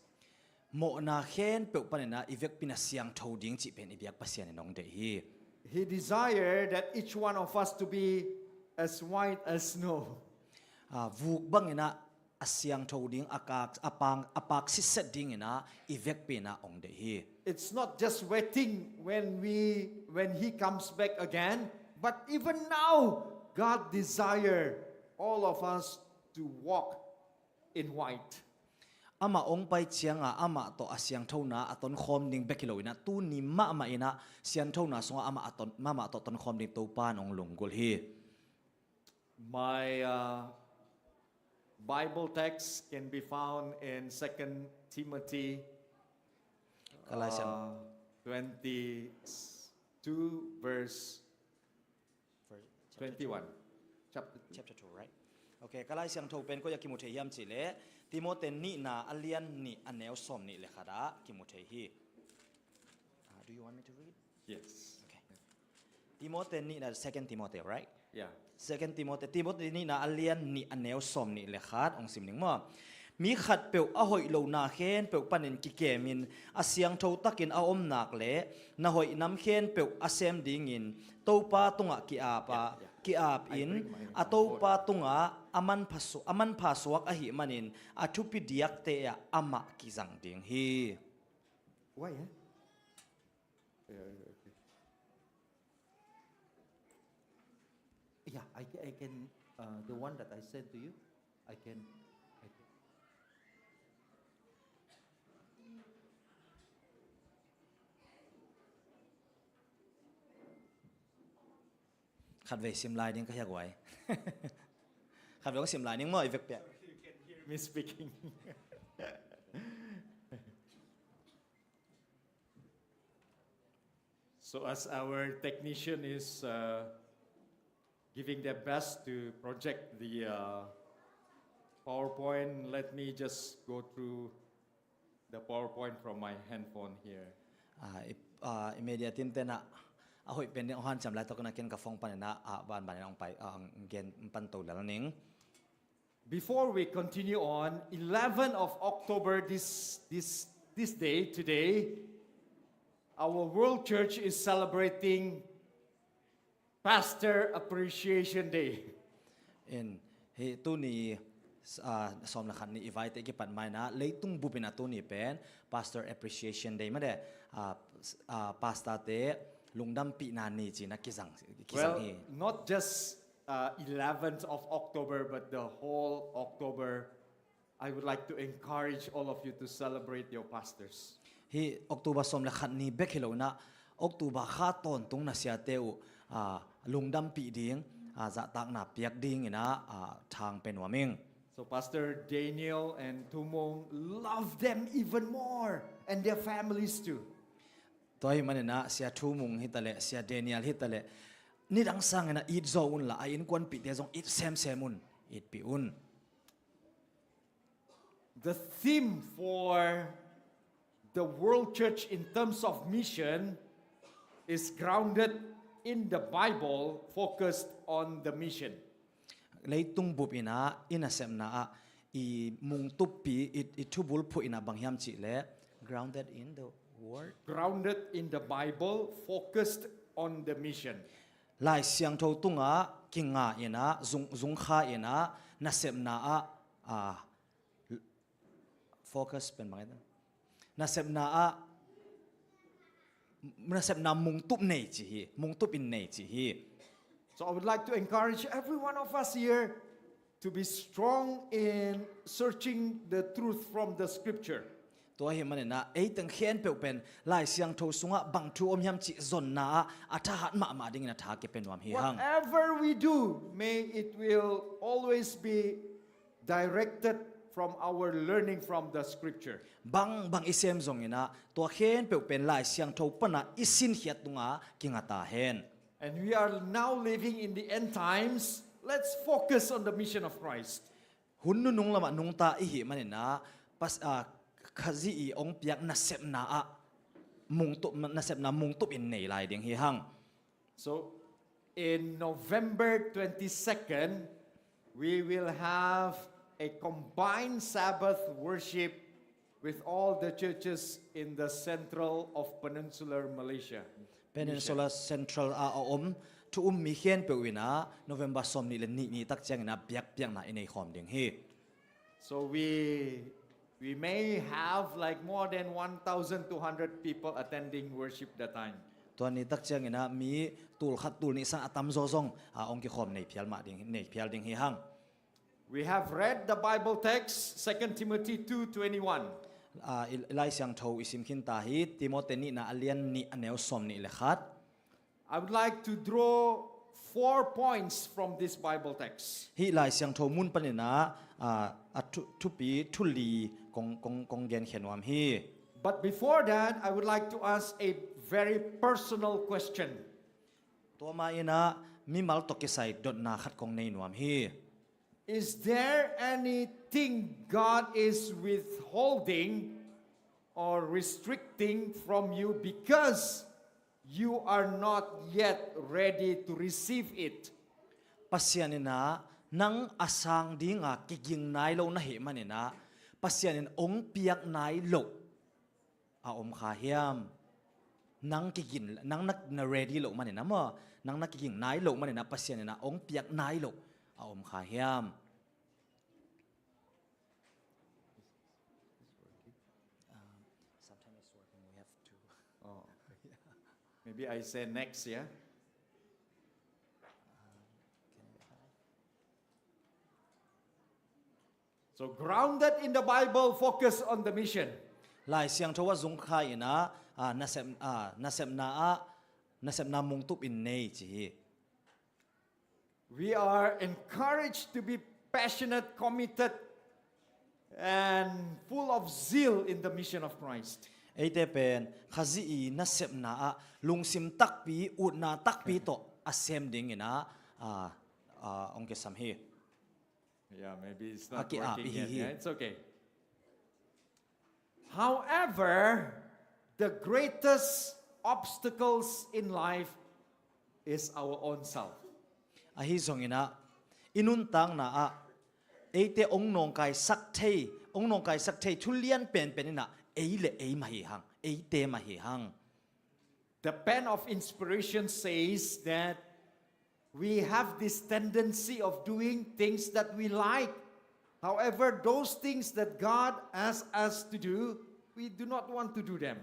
Mawhna khempeuh panin ah i vekpi-in ah siangtho ding cih pen i biak Pasian in hong deih hi. He desire that each one of us to be as white as snow. Ah, vuk bangin ah a siangtho ding, a kak, a pang, a pak sitset dingin ah i vekpi-in ah hong deih hi. It's not just waiting when we, when he comes back again, but even now, God desire all of us to walk in white. Amah hong pai ciangah amah tawh a siangthona a tonkhawm ding bek hi loin ah tuni mahmah in ah sianthona sungah amah a ton, amah tawh tonkhawm ding Topa in hong lunggulh hi. My, uh, Bible text can be found in Second Timothy, Ka Lai Siang- uh, twenty-two, verse Verse, chapter twenty-one. Chapter two. Chapter two, right? Okay, ka Lai Siangtho pen koi ah kimu thei hiam cih leh Timothy nihna a lian nih a neu sawm nih le khat ah kimu thei hi. Ah, do you want me to read? Yes. Okay. Timothy nihna, Second Timothy, right? Yeah. Second Timothy, Timothy nihna a lian nih a neu sawm nih le khat hong sim ning maw? Mi khatpeuh a hoih lohna khempeuh panin kikemin a siangtho takin a om nak leh na hoih nam khempeuh a sem dingin Topa tungah ki-ap a, yeah, yeah, ki-ap in, I bring my, a Topa tungah a manpha su-, a manpha suak ahih manin a thupi diakte ah amah kizang ding hi. Why, eh? Yeah, yeah, okay. Yeah, I ca-, I can, uh, the one that I sent to you, I can, I can. Khatvei sim lai ding ka hiak uai. Khatvei ka sim lai ding maw, i vekpi ah. You can hear me speaking. So as our technician is, uh, giving their best to project the, uh, PowerPoint, let me just go through the PowerPoint from my handphone here. Ah, i, ah, i media team ten ah a hoih pen ding hong hanciam lai tawh ka na ken ka phone panin ah, ah, banban in hong pai, ah, hong gen pan to lel ning. Before we continue on, eleventh of October, this, this, this day, today, our World Church is celebrating Pastor Appreciation Day. In, hih tuni, ah, sawm le khat ni i vaite kipat mai-in ah, leitung bupin ah tuni pen Pastor Appreciation Day mah de, ah, s-, ah, pastor-te lungdampihna ni ci-in ah kizang, kizang hi. Well, not just uh, eleventh of October, but the whole October, I would like to encourage all of you to celebrate your pastors. Hih October sawm le khat ni bek hi lo-in ah, October kha tawntung na siate uh, ah, lungdampih ding, ah, zahtakna piak dingin ah, ah, thang pia nuam ing. So Pastor Daniel and Tumung, love them even more and their families too. Tua ahih manin ah, Sia Thu Mung hi ta leh, Sia Daniel hi ta leh, nidang sangin ah it zaw unla, a innkuanpihte zong it semsem un, itpih un. The theme for the World Church in terms of mission is grounded in the Bible, focused on the mission. Leitung bup in ah, i nasepna ah, i mungtuppi, i, i thubulphuh in ah bang hiam cih leh, grounded in the word. Grounded in the Bible, focused on the mission. Lai Siangtho tungah kinga in ah, zung, zungkha in ah, nasepna ah, ah, focus pen bang hiam? Nasepna ah, nasepna mungtup nei ci hi, mungtup in nei ci hi. So I would like to encourage every one of us here to be strong in searching the truth from the scripture. Tua ahih manin ah, ei teng khempeuh pen Lai Siangtho sungah bang thu om hiam cih zonna ah, a thahat mahmah dingin a tha kipia nuam hi hang. Whatever we do, may it will always be directed from our learning from the scripture. Bang, bang i sem zongin ah, tua khempeuh pen Lai Siangtho pan ah i sinkhiat tungah kinga ta hen. And we are now living in the end times. Let's focus on the mission of Christ. Hun nunung lamah nungta i hih manin ah, pas, ah, Khazih i hong piak nasepna ah, mungtup, nasepna mungtup in nei lai ding hi hang. So, in November twenty-second, we will have a combined Sabbath worship with all the churches in the central of Peninsular Malaysia. Peninsula Central ah a om thu um mi khempeuh in ah November sawmnih le nih ni tak ciangin ah biakpiakna i nei khawm ding hi. So we, we may have, like, more than one thousand two hundred people attending worship that time. Tua ni tak ciangin ah mi tul khat tul nih sang a tamzaw zong, ah, hong kikhawm nei phial mah ding, nei phial ding hi hang. We have read the Bible text, Second Timothy two twenty-one. Ah, i, i Lai Siangtho i sim khin ta hi, Timote nihna a lian nih a neu sawmnih le khat. I would like to draw four points from this Bible text. Hih Lai Siangtho mun panin ah, ah, a thu, thupi, thu li kong, kong, kong genkhia nuam hi. But before that, I would like to ask a very personal question. Tua ma in ah mimal tawh kisai dotna khat kong nei nuam hi. Is there anything God is withholding or restricting from you because you are not yet ready to receive it? Pasian in ah nang a sang dinga kiging nai lo na hih manin ah, Pasian in hong piak nai loh a om kha hiam? Nang kiging, nang na, na ready loh manin ah maw, nang na kiging nai loh manin ah Pasian in ah hong piak nai loh a om kha hiam? Um, sometimes it's working. We have to. Oh, okay. Maybe I say next, yeah? Um, can you try? So, grounded in the Bible, focus on the mission. Lai Siangtho ah zungkha in ah, ah, nasep, ah, nasepna ah, nasepna mungtup in nei ci hi. We are encouraged to be passionate, committed, and full of zeal in the mission of Christ. Eite pen Khazih i nasepna ah lungsim takpi, utna takpi tawh a sem dingin ah, ah, ah, hong kisam hi. Yeah, maybe it's not working yet. Yeah, it's okay. However, the greatest obstacles in life is our own self. Ahi zongin ah, i nuntakna ah eite hong nawngkaisak thei, hong nawngkaisak thei thu lian penpen in ah ei le ei mah hi hang, eite mah hi hang. The pen of inspiration says that we have this tendency of doing things that we like. However, those things that God asks us to do, we do not want to do them.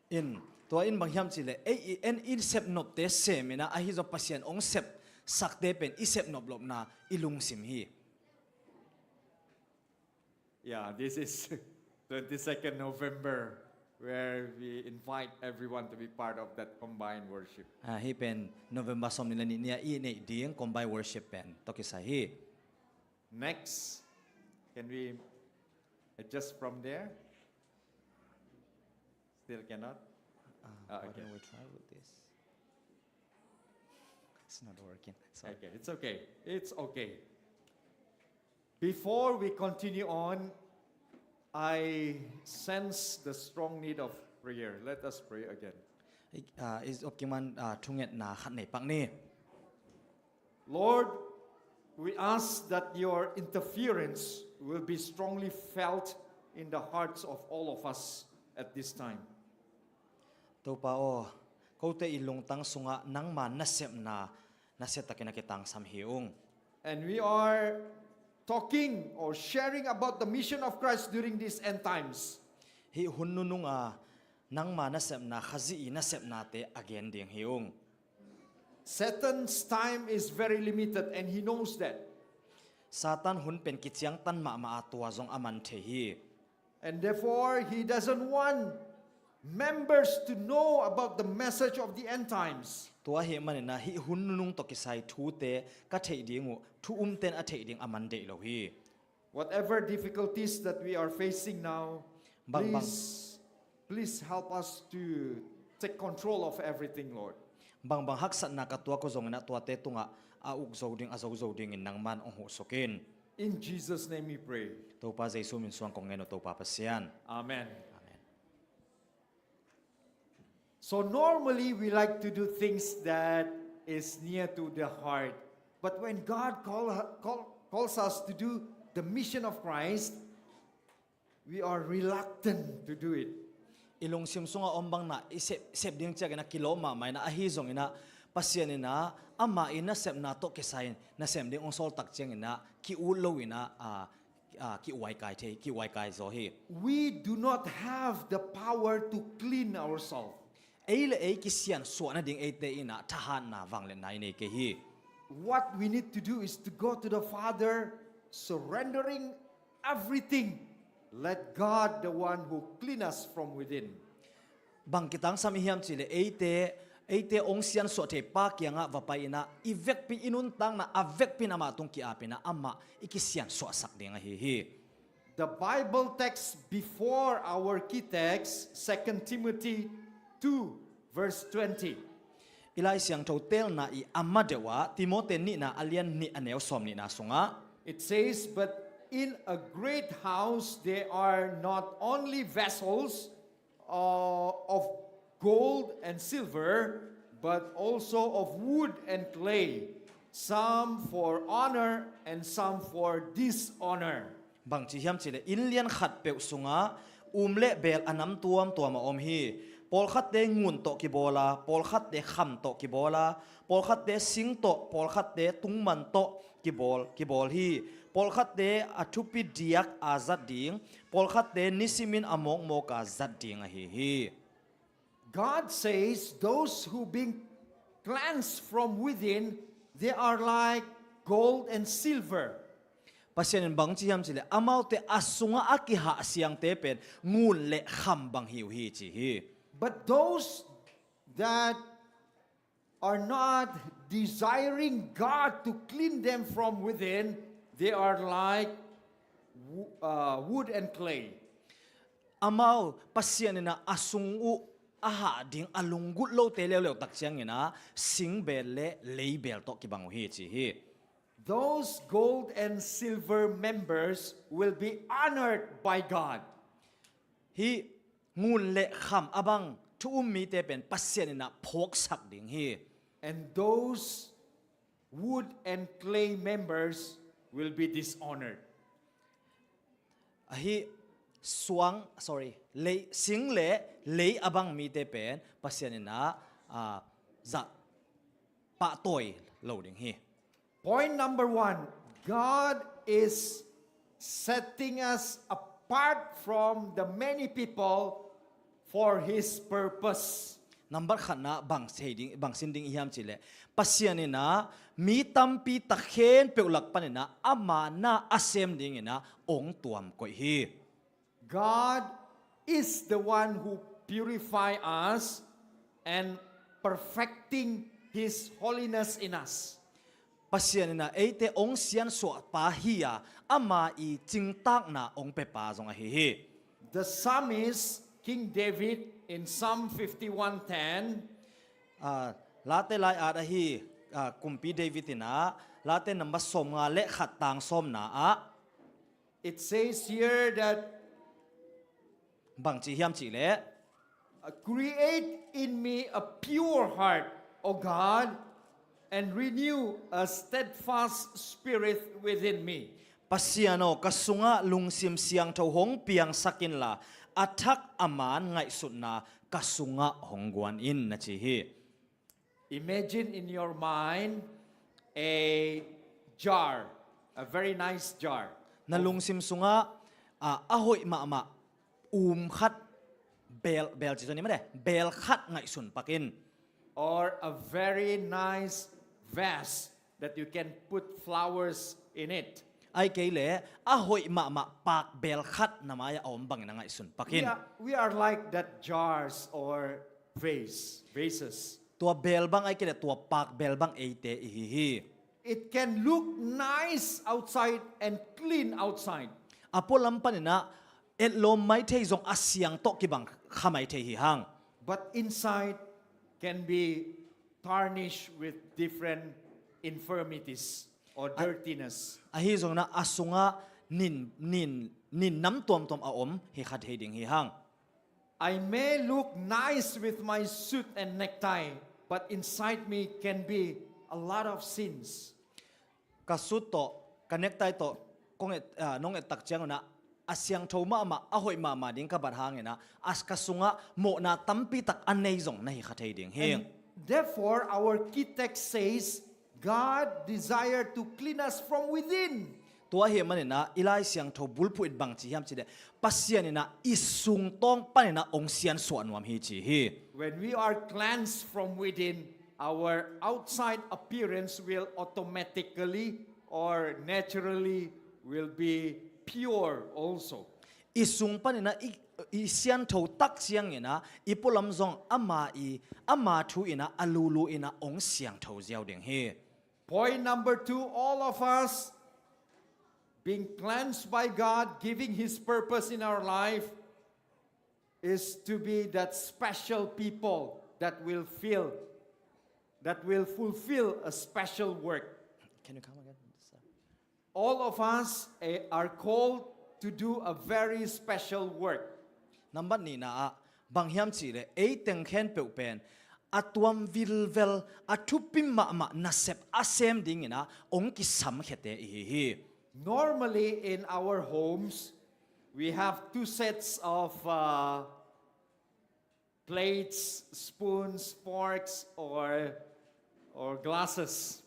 In, tua in bang hiam cih leh, ei i en i sepnopte sem in ah, ahi zong Pasian hong sepsakte pen i sepnop lohna i lungsim hi. Yeah, this is twenty-second November, where we invite everyone to be part of that combined worship. Ah, hih pen November sawmnih le nih ni-a i neih ding combined worship pen tawh kisai hi. Next, can we adjust from there? Still cannot? Ah, okay. Why don't we try with this? It's not working. Sorry. Okay, it's okay. It's okay. Before we continue on, I sense the strong need of prayer. Let us pray again. I, ah, i zop kik man, ah, thungetna khat nei pak ni. Lord, we ask that your interference will be strongly felt in the hearts of all of us at this time. Topa aw, kote i lungtang sungah nangma nasepna nasiatakin a kitangsam hi ung. And we are talking or sharing about the mission of Christ during these end times. Hih hun nunung a nangma nasepna, Khazih i nasepnate a gen ding hi ung. Satan's time is very limited, and he knows that. Satan hun pen kiciangtan mahmah a, tua zong a man thei hi. And therefore, he doesn't want members to know about the message of the end times. Tua ahih manin ah hih hun nunung tawh kisai thute ka theih ding uh, thu umten a theih ding a man deih lo hi. Whatever difficulties that we are facing now, Bang, bang. Please, please help us to take control of everything, Lord. Bangbang haksatna ka tuak uh zongin ah tuate tungah a uk zo ding, a zo zo dingin nangman hong huhsuk in. In Jesus' name we pray. Topa Jesu min suang kong ngen uh, Topa Pasian. Amen. Amen. So normally we like to do things that is near to the heart. But when God call, call, calls us to do the mission of Christ, we are reluctant to do it. I lungsim sungah om bangin ah i sep, sep ding ciangin ah kilawm mahmah in ah, ahi zongin ah Pasian in ah amah i nasepna tawh kisai in nasem ding hong sawl tak ciangin ah ki-ut lo in ah, ah, ah, ki-uaikai thei, ki-uaikai zaw hi. We do not have the power to clean ourselves. Ei le ei kisiansuah nading eite in ah thahatna, vangliatna i nei kei hi. What we need to do is to go to the Father, surrendering everything. Let God, the one who clean us from within. Bang kitangsam i hiam cihleh eite, eite hong siansuah thei Pa kiangah va pai in ah i vekpi i nuntakna a vekpi in amah tung ki-ap in ah amah i kisiansuahsak ding ahi hi. The Bible text before our key text, Second Timothy two, verse twenty. I Lai Siangtho teelna i a ma deuh ah Timote nihna a lian nih a neu sawm nihna sungah, It says, "But in a great house there are not only vessels, uh, of gold and silver, but also of wood and clay, some for honor and some for dishonor." Bangci hiam cihleh inn lian khatpeuh sungah um le beel a nam tuamtuam a om hi. Pawlkhatte ngun tawh kibawl a, pawlkhatte kham tawh kibawl a, pawlkhatte sing tawh, pawlkhatte tungman tawh kibawl, kibawl hi. Pawlkhatte a thupi diak a zat ding, pawlkhatte nisimin a mawkmawk a zat ding ahi hi. God says those who being cleansed from within, they are like gold and silver. Pasian in bangci hiam cihleh amaute a sungah a kihah siangte pen ngun le kham bang hi uh hi ci hi. But those that are not desiring God to clean them from within, they are like wo-, uh, wood and clay. Amau Pasian in ah a sung uh a hah ding a lunggulh lote leuleu tak ciangin ah singbeel le leibeel tawh kibang uh hi ci hi. Those gold and silver members will be honored by God. Hih ngun le kham a bang thu um mite pen Pasian in ah phawksak ding hi. And those wood and clay members will be dishonored. Ahi suang, sorry, lei, sing le lei a bang mite pen Pasian in ah, ah, zah pahtawi lo ding hi. Point number one, God is setting us apart from the many people for His purpose. Nambat khatna bang thei ding, bang sin ding i hiam cihleh Pasian in ah mi tampi tak khempeuh lak panin ah ama na a sem dingin ah hong tuam koih hi. God is the one who purify us and perfecting His holiness in us. Pasian in ah eite hong siansuah pa hi a, ama i cingtakna hong pia pa zong ahi hi. The psalmist, King David, in Psalm fifty-one ten, Ah, Late lai-at ahi, ah, Kumpi David in ah, Late number sawmnga le khat tang sawmna ah, it says here that Bang ci hiam cih leh, Uh, create in me a pure heart, O God, and renew a steadfast spirit within me. Pasian aw, ka sungah lungsim siangtho hong piangsak inla, a thak a man ngaihsutna ka sungah hong guan in, na ci hi. Imagine in your mind a jar, a very nice jar. Na lungsim sungah, ah, a hoih mahmah um khat, bel, bel ci zo ni mah de, bel khat ngaihsun pak in. Or a very nice vase that you can put flowers in it. Ahih kei leh a hoih mahmah pak bel khat na mai-ah a om bangin a ngaihsun pak We in. are, we are like that jars or vase, vases. Tua bel bang ahih kei leh tua pak bel bang eite i hi hi. It can look nice outside and clean outside. A pualam panin ah etlawm maithei zong a siang tawh kibang kha maithei hi hang. But inside can be tarnished with different infirmities or dirtiness. Ahi zongin ah a sungah nin, nin, nin nam tuamtuam a om hi kha thei ding hi hang. I may look nice with my suit and necktie, but inside me can be a lot of sins. Ka suit tawh, ka necktie tawh kong et, ah, nong et tak ciangun ah a siangtho mahmah, a hoih mahmah ding ka bat hangin ah, a ka sungah mawhna tampi tak a nei zong na hi kha thei ding hi. And therefore, our key text says, God desire to clean us from within. Tua ahih manin ah i Lai Siangtho bulphuh in bang ci hiam cih leh, Pasian in ah i sung tawng panin ah hong siansuah nuam hi ci hi. When we are cleansed from within, our outside appearance will automatically or naturally will be pure also. I sung panin ah i, i siangtho tak ciangin ah i pualam zong ama i, ama thu in ah a lulu in ah hong siangtho ziau ding hi. Point number two, all of us being cleansed by God, giving His purpose in our life, is to be that special people that will fill, that will fulfill a special work. Can you come again? All of us, eh, are called to do a very special work. Nambat nihna ah bang hiam cih leh, ei teng khempeuh pen a tuam vilvel, a thupi mahmah nasep a sem dingin ah hong kisamkhiate i hi hi. Normally, in our homes, we have two sets of, uh, plates, spoons, forks, or, or glasses.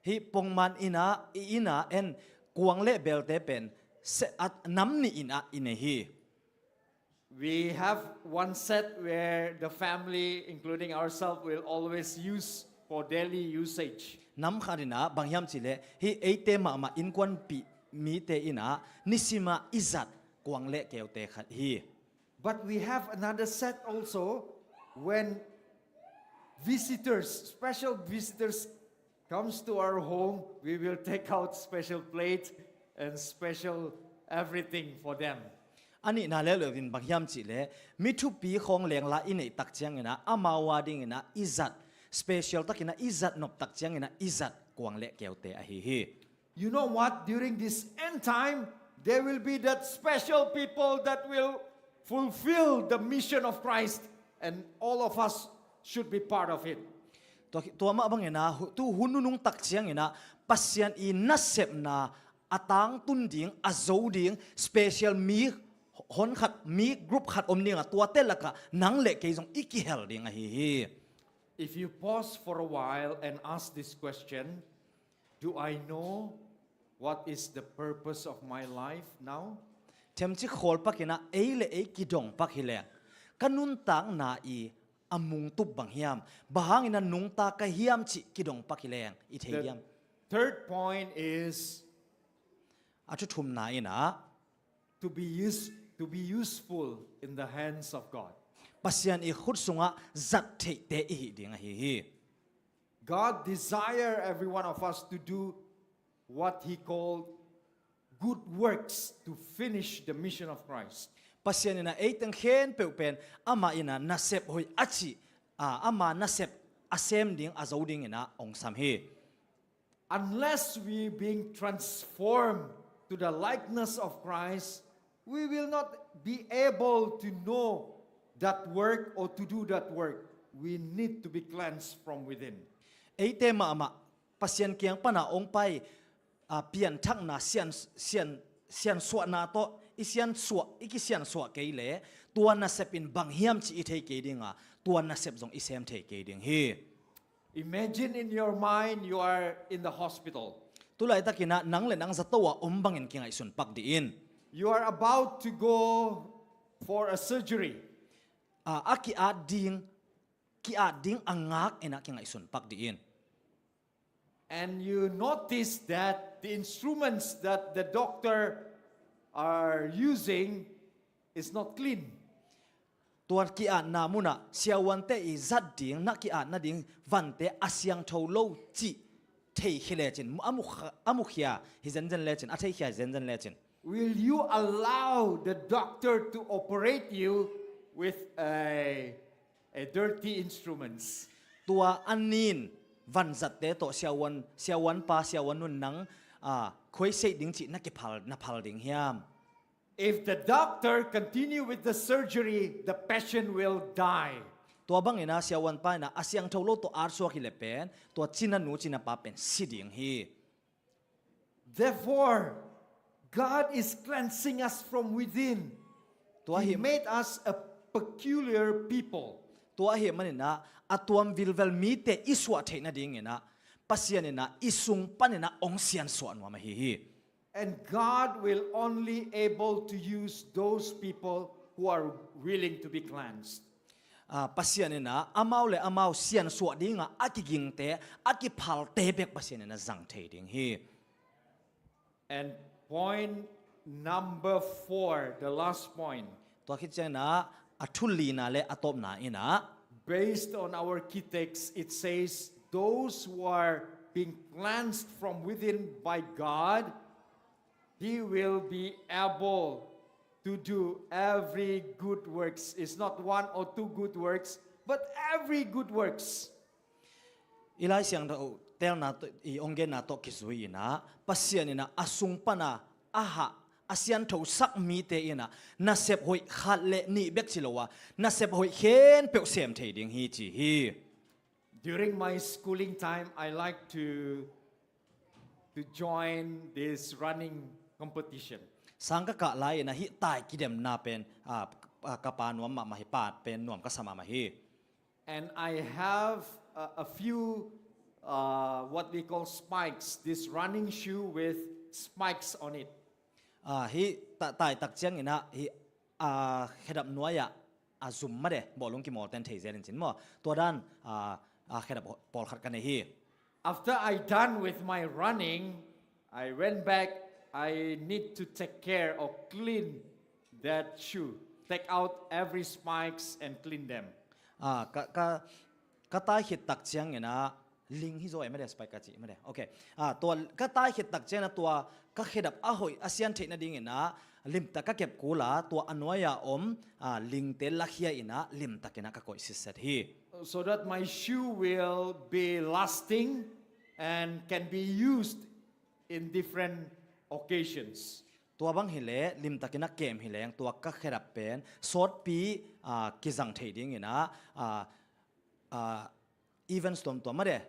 Hih pongman in ah, i inn ah en kuang le belte pen se, a, nam nih in ah i nei hi. We have one set where the family, including ourselves, will always use for daily usage. Nam khat in ah bang hiam cih leh, hih eite mahmah innkuanpih mite in ah nisim ah i zat kuang le keute khat hi. But we have another set also. When visitors, special visitors comes to our home, we will take out special plate and special everything for them. A nihna leuleu in bang hiam cih leh, mi thupi khawng lengla i neih tak ciangin ah, amau a dingin ah i zat, special takin ah i zat nop tak ciangin ah i zat kuang le keute ahi hi. You know what? During this end time, there will be that special people that will fulfill the mission of Christ, and all of us should be part of it. Tua, tua mah bangin ah, hu-, tu hun nunung tak ciangin ah, Pasian i nasepna a tangtun ding, a zo ding, special mi hon khat, mi group khat om ding ah, tuate lakah nang le kei zong i kihel ding ahi hi. If you pause for a while and ask this question, "Do I know what is the purpose of my life now?" Themcik khawl pakin ah ei le ei kidong pak hi leng, ka nuntakna i a mungtup bang hiam? Bang hangin ah nungta ka hiam cih kidong pak hi leng i thei The diam? Third point is A thu thumna in ah, to be use, to be useful in the hands of God. Pasian i khut sungah zat theihte i hi ding ahi hi. God desire every one of us to do what He called good works to finish the mission of Christ. Pasian in ah ei teng khempeuh pen amah in ah nasep hoih a cih, ah, ama nasep a sem ding, a zo dingin ah hong sam hi. Unless we being transformed to the likeness of Christ, We will not be able to know that work or to do that work. We need to be cleansed from within. Eite mahmah Pasian kiang pana ong pai a pianthakna sian, sian, siansuahna tawh i siansuah, i kisiansuah kei le tua nasep in bang hiam ci i thei kei dinga, tua nasep zong i sem thei kei ding hi. Imagine in your mind you are in the hospital. Tulaitak inah nang le nang zato a om bangin kingaihsun pak dih in. You are about to go for a surgery. A, a ki-at ding, ki-at ding a ngak inah kingaihsun pak dih in. And you notice that the instruments that the doctor are using is not clean. Tua ki-atna munah siavuante i zat ding, na ki-at nading vante a siangtho lo cih theikhia lecin, a mukha-, a mukhia hi zenzen lecin, a theikhia hi zenzen lecin. Will you allow the doctor to operate you with a, a dirty instruments? Tua a nin vanzatte tawh siavuan, siavuanpa, siavuan nun nang, a, khuaiseih ding cih na kiphal, na phal ding hiam? If the doctor continue with the surgery, the patient will die. Tua bangin a siavuanpa inah a siangtho lo tawh atsuak hi le pen, tua cinanu cinapa pen si ding hi. Therefore, God is cleansing us from within. Tua He hi- made us a peculiar people. Tua ahih maninah a tuam vilvel mite i suah theih nadinginah Pasian inah i sung paninah ong siansuah nuam ahi hi. And God will only able to use those people who are willing to be cleansed. A, Pasian inah amau le amau siansuah dinga a kigingte, a kiphalte bek Pasian inah zang thei ding hi. And point number four, the last point. Tua khit cianginah a thu lina le a tawpna inah, Based on our key text, it says, those who are being cleansed from within by God, He will be able to do every good works. It's not one or two good works, but every good works. i Lai Siangtho telna tawh, i ong genna tawh kizui inah Pasian inah a sung pana a hah, a sianthosak mite inah nasep hoih khat le nih bek ci lo a, nasep hoih khempeuh sem thei ding hi ci hi. During my schooling time, I like to, to join this running competition. Sang ka kah lai inah hih tai kidemna pen, a, a, ka pa nuam mahmah hi, pa pen nuam ka sa mahmah hi. And I have a, a few, uh, what we call spikes, this running shoe with spikes on it. A, hih ta-, taitak cianginah hih, a, khedap nuai-ah a zum made, bawlung kimawlten thei zelin cin maw, tua dan, a, a, khedap pawlkhat ka nei hi. After I done with my running, I went back. I need to take care or clean that shoe. Take out every spikes and clean them. A, ka, ka, ka tai khit tak cianginah ling hi zaw e made, spike ka cih made. Ok. A, tua ka tai khit tak cianginah tua ka khedap a hoih a sian theih nadinginah limtak ka kep kul a, tua a nuai-a om, a, lingte lakhia inah limtak inah ka koih sitset hi. So that my shoe will be lasting and can be used in different occasions. Tua bang hileh limtak inah kem hileng tua ka khedap pen sawtpi, a, kizang thei dinginah, a, a, events tuamtuam made,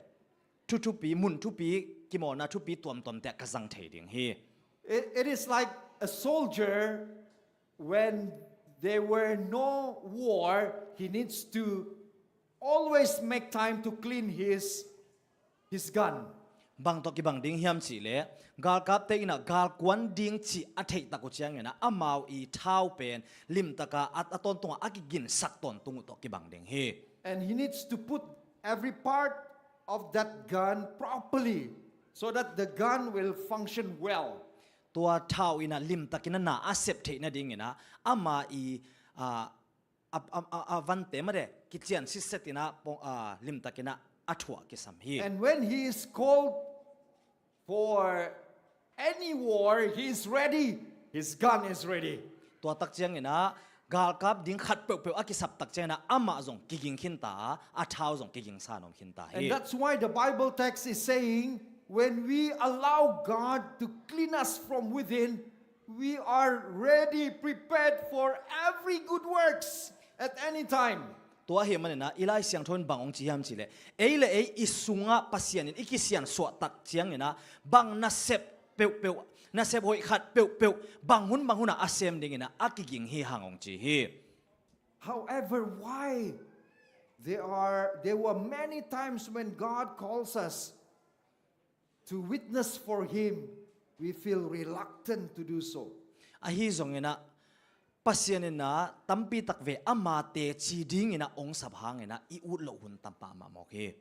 thu thupi, mun thupi, kimawlna thupi tuamtuamte ah ka zang thei ding hi. It, it is like a soldier, when there were no war, he needs to always make time to clean his, his gun. Bang tawh kibang ding hiam cihleh, galkapte inah galkuan ding cih a theihtak uh cianginah amau i thau pen limtaka a, a tawntungah a kiginsak tawntung uh tawh kibang ding hi. And he needs to put every part of that gun properly so that the gun will function well. Tua thau inah limtakin a na a sep theih nadinginah ama i, a, a, a, a, a vante made kician sitset inah pong, a, limtakinah a thuah kisam hi. And when he is called for any war, he is ready. His gun is ready. Tua tak cianginah galkap ding khat peuhpeuh a kisap tak cianginah amah zong kiging khinta a, a thau zong kigingsa nuam khinta hi. And that's why the Bible text is saying, when we allow God to clean us from within, We are ready, prepared for every good works at any time. Tua ahih manin ah, i Lai Siangtho in bang hong ci hiam cih leh, ei le ei i sungah Pasian in i kisiansuah tak ciangin ah, bang nasep peuhpeuh, nasep hoih khat peuhpeuh, bang hun bang hun ah a sem dingin ah a kiging hi hang hong ci hi. However, why there are, there were many times when God calls us to witness for Him, we feel reluctant to do so. Ahi zongin ah, Pasian in ah tampi tak vei ama teci dingin ah hong sap hangin ah i ut loh hun tam mahmah mawk hi.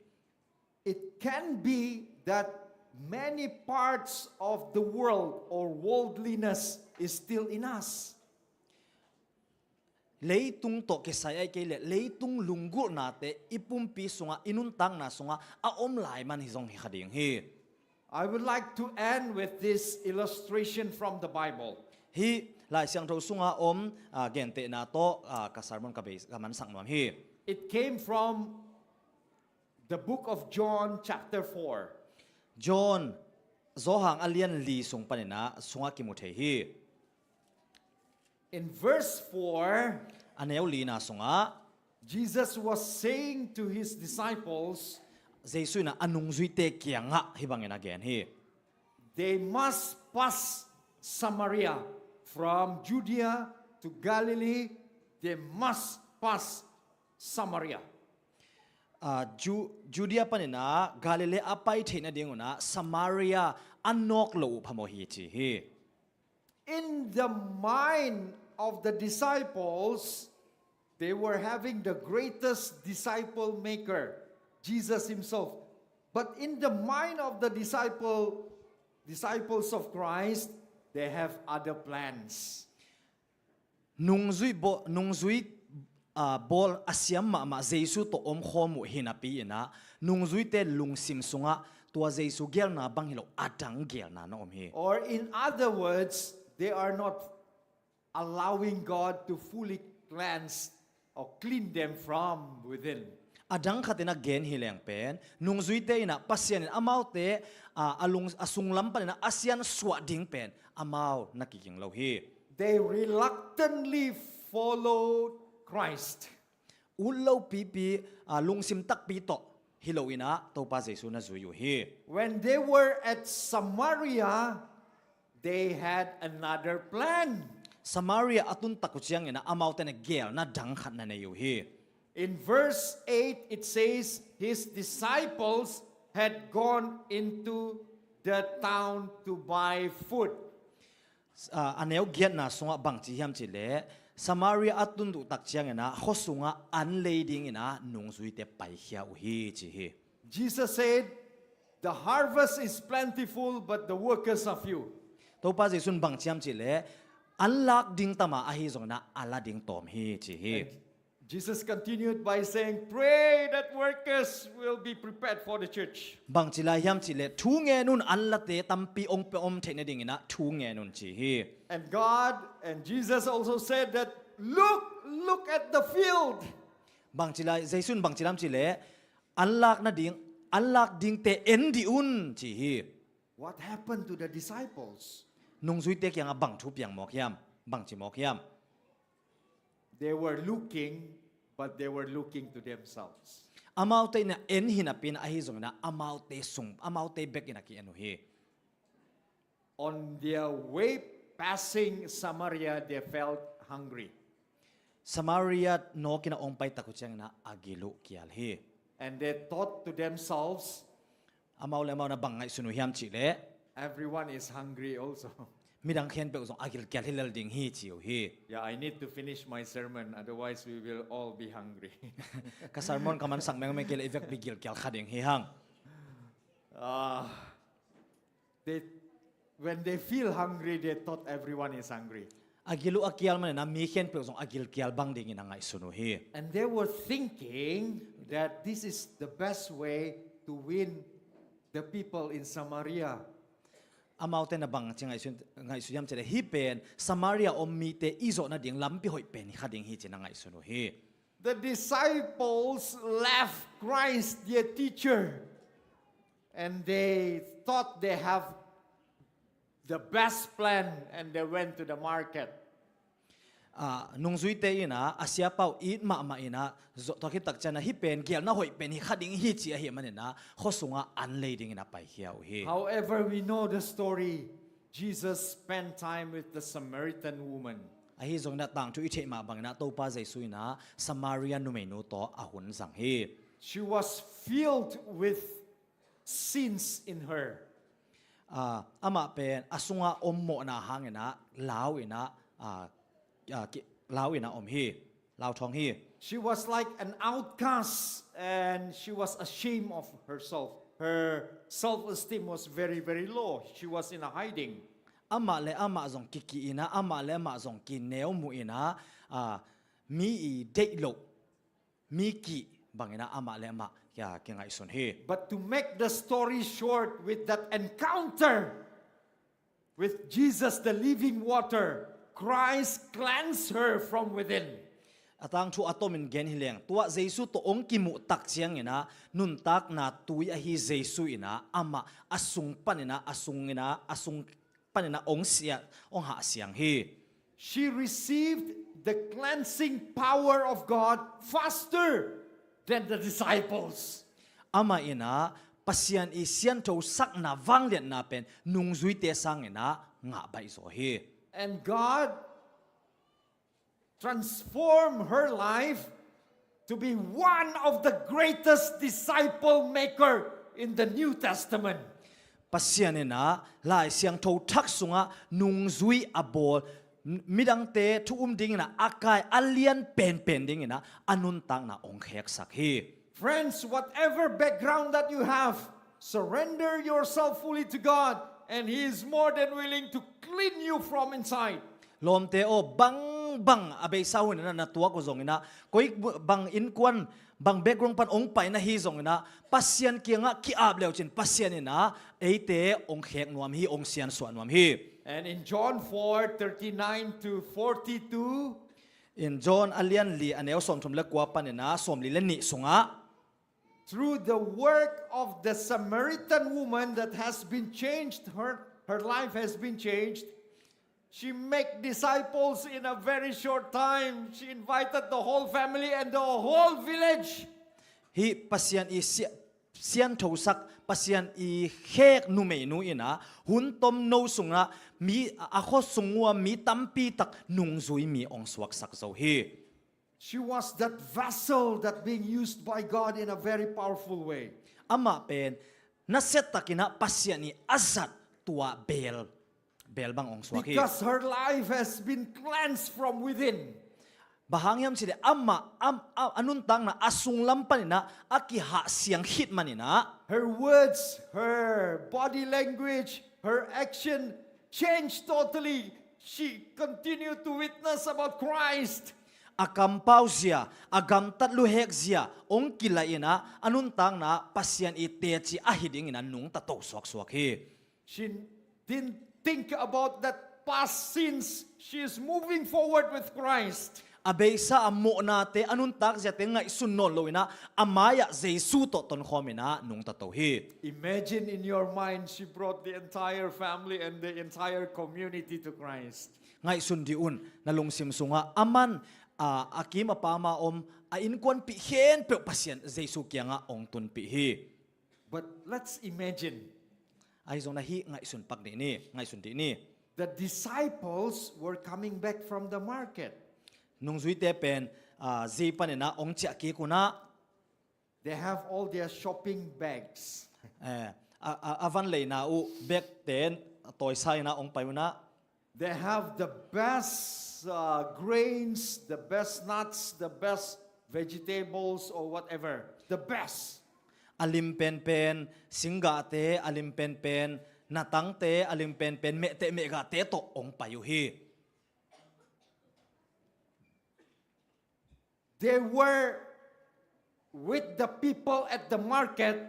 It can be that many parts of the world or worldliness is still in us. Leitung tawh kisai ahih kei leh leitung lunggulhnate i pumpi sungah, i nuntakna sungah a om lai man hi zong hi kha ding hi. I would like to end with this illustration from the Bible. Hih Lai Siangtho sunga om, ah, gentehna tawh, ah, ka sermon ka bei, ka mansak nuam hi. It came from the book of John, chapter four. John, Johan a lian li sung panin ah, sungah kimu thei hi. In verse four, a neu lina sungah, Jesus was saying to his disciples, Jesu in ah a nungzuite kiangah hih bangin a gen hi. They must pass Samaria. From Judea to Galilee, they must pass Samaria. Ah, Ju-, Judea panin ah Galilee a pai theih nadingun ah Samaria a nawk loh uh phamawh hi ci hi. In the mind of the disciples, they were having the greatest disciple maker, Jesus himself. But in the mind of the disciple, disciples of Christ, they have other plans. Nungzui baw-, nungzui, ah, bawl a siam mahmah Jesu tawh omkhawm uh hi napi in ah, nungzuite lungsim sungah tua Jesu geelna bang hi lo a dang geelna na om hi. Or in other words, they are not allowing God to fully cleanse or clean them from within. A dang khatin a gen hi leng pen, nungzuite in ah Pasian in amaute, ah, a lung, a sunglam panin ah a siansuah ding pen amau na kiging lo hi. They reluctantly followed Christ. Ut lo pipi, ah, lungsim takpi tawh hi lo in ah Topa Jesu na zui uh hi. When they were at Samaria, they had another plan. Samaria a tun tak uh ciangin ah amaute na geelna dang khat na nei uh hi. In verse eight, it says, his disciples had gone into the town to buy food. Ah, a neu giatna sungah bang ci hiam cih leh, Samaria a tun uh tak ciangin ah khua sungah an lei dingin ah nungzuite paikhia uh hi ci hi. Jesus said, the harvest is plentiful, but the workers are few. Topa Jesu in bang ci hiam cih leh, an lak ding tam a, ahi zongin ah a la ding tawm hi ci hi. And Jesus continued by saying, pray that workers will be prepared for the church. Bang ci lai hiam cih leh, thu ngen un, an late tampi hong pe om theih nadingin ah thu ngen un ci hi. And God and Jesus also said that, look, look at the field. Bang ci lai, Jesu in bang ci lai hiam cih leh, an lak nading, an lak dingte en dih un ci hi. What happened to the disciples? Nungzuite kiangah bang thu piang mawk hiam, bang ci mawk hiam? They were looking, but they were looking to themselves. Amaute in ah en hi napi in ah, ahi zongin ah amaute sung, amaute bek in ah ki-en uh hi. On their way passing Samaria, they felt hungry. Samaria nawk in ah hong pai tak uh ciangin ah a gil uh kial hi. And they thought to themselves, amau le amau in ah bang ngaihsun uh hiam cih leh, everyone is hungry also. Midang khempeuh zong a gilkial hi lel ding hi ci uh hi. Yeah, I need to finish my sermon, otherwise we will all be hungry. Ka sermon ka mansak mengmeng kei leh i vekpi gilkial kha ding hi hang. Ah, they, when they feel hungry, they thought everyone is hungry. A gil uh a kial manin ah mi khempeuh zong a gilkial bang dingin a ngaihsun uh hi. And they were thinking that this is the best way to win the people in Samaria. Amaute in ah bang ci ngaihsun, ngaihsun hiam cih leh, hih pen Samaria om mite i zawh nading lampi hoih pen hi kha ding hi ci-in a ngaihsun uh hi. The disciples left Christ, their teacher, and they thought they have the best plan and they went to the market. Ah, nungzuite in ah, a siapa uh it mahmah in ah, zo-, tua khit tak ciang ah, hih pen gelna hoih pen hi kha ding hi ci ahih manin ah, khua sungah an lei dingin a paikhia uh hi. However, we know the story. Jesus spent time with the Samaritan woman. Ahi zongin ah tangthu i theih mah bangin ah Topa Jesu in ah Samaria numeinu tawh a hun zang hi. She was filled with sins in her. Ah, amah pen a sungah om mawhna hangin ah lau in ah, ah, ah, ki-, lau in ah om hi. Lau thawng hi. She was like an outcast and she was ashamed of herself. Her self-esteem was very, very low. She was in a hiding. Amah le amah zong kiki in ah, amah le amah zong kineu mu in ah, ah, mi i deih loh, mi kih bangin ah amah le amah kia kingaihsun hi. But to make the story short, with that encounter with Jesus, the living water, Christ cleansed her from within. A tangthu a tomin gen hi leng, tua Jesu tawh ong kimuh tak ciangin ah, nuntakna tui ahi Jesu in ah, amah a sung panin ah, a sungin ah, a sung panin ah ong siah, ong hahsiang hi. She received the cleansing power of God faster than the disciples. Amah in ah Pasian i sianthosakna vangliatna pen nungzuite sangin ah ngah baih zaw hi. And God transformed her life to be one of the greatest disciple maker in the New Testament. Pasian in ah Lai Siangtho Thak sungah nungzui a bawl, midangte thu um dingin ah a kai a lian penpen dingin ah a nuntakna ong kheksak hi. Friends, whatever background that you have, surrender yourself fully to God, and He is more than willing to clean you from inside. Lawmte aw, bangbang a beisa hun in ah na tuak uh zongin ah, koi bang innkuan, bang background pan ong pai na hi zongin ah, Pasian kiangah ki-ap leucin Pasian in ah eite ong khek nuam hi, ong siansuah nuam hi. And in John four thirty-nine to forty-two, in John a lian li a neu sawmthum le kua panin ah sawmli le nih sungah, through the work of the Samaritan woman that has been changed, her, her life has been changed. She make disciples in a very short time. She invited the whole family and the whole village. Hih Pasian i sia-, sianthosak, Pasian i khek numeinu in ah, hun tomno sungah mi a khua sung uh a mi tampi tak nungzui mi ong suaksak zo hi. She was that vessel that being used by God in a very powerful way. Amah pen nasia takin ah Pasian i a zat tua beel, beel bang ong suak hi. Because her life has been cleansed from within. Bang hang hiam cih leh amah, am, a, a nuntakna a sunglam panin ah a kihahsiang khit manin ah, Her words, her body language, her action changed totally. She continued to witness about Christ. A kampau zia, a gamtat luhek zia ong kilai in ah, a nuntakna ah Pasian i teci ahi dingin ah nungta to suaksuak hi. She didn't think about that past sins. She is moving forward with Christ. A beisa a mawhnate, a nuntak ziate ngaihsun nawn lo in ah, a mai-ah Jesu tawh tonkhawm in ah nungta to hi. Imagine in your mind, she brought the entire family and the entire community to Christ. Ngaihsun dih un, na lungsim sungah aman, a, a kim a pam a om, a innkuanpih khempeuh Pasian Jesu kiangah ong tunpih hi. But let's imagine Ahi zongin ah hih ngaihsun pak dih ni, ngaihsun dih ni. The disciples were coming back from the market. Nungzuite pen, a, zei panin ah ong ciah kik un ah, They have all their shopping bags. eh, a, a, a van leina uh bag ten tawisa in ah ong pai un ah, They have the best uh, grains, the best nuts, the best vegetables, or whatever. The best. A lim penpen singgahte, a lim penpen natangte, a lim penpen mehteh mehgahte tawh ong pai uh hi. They were with the people at the market,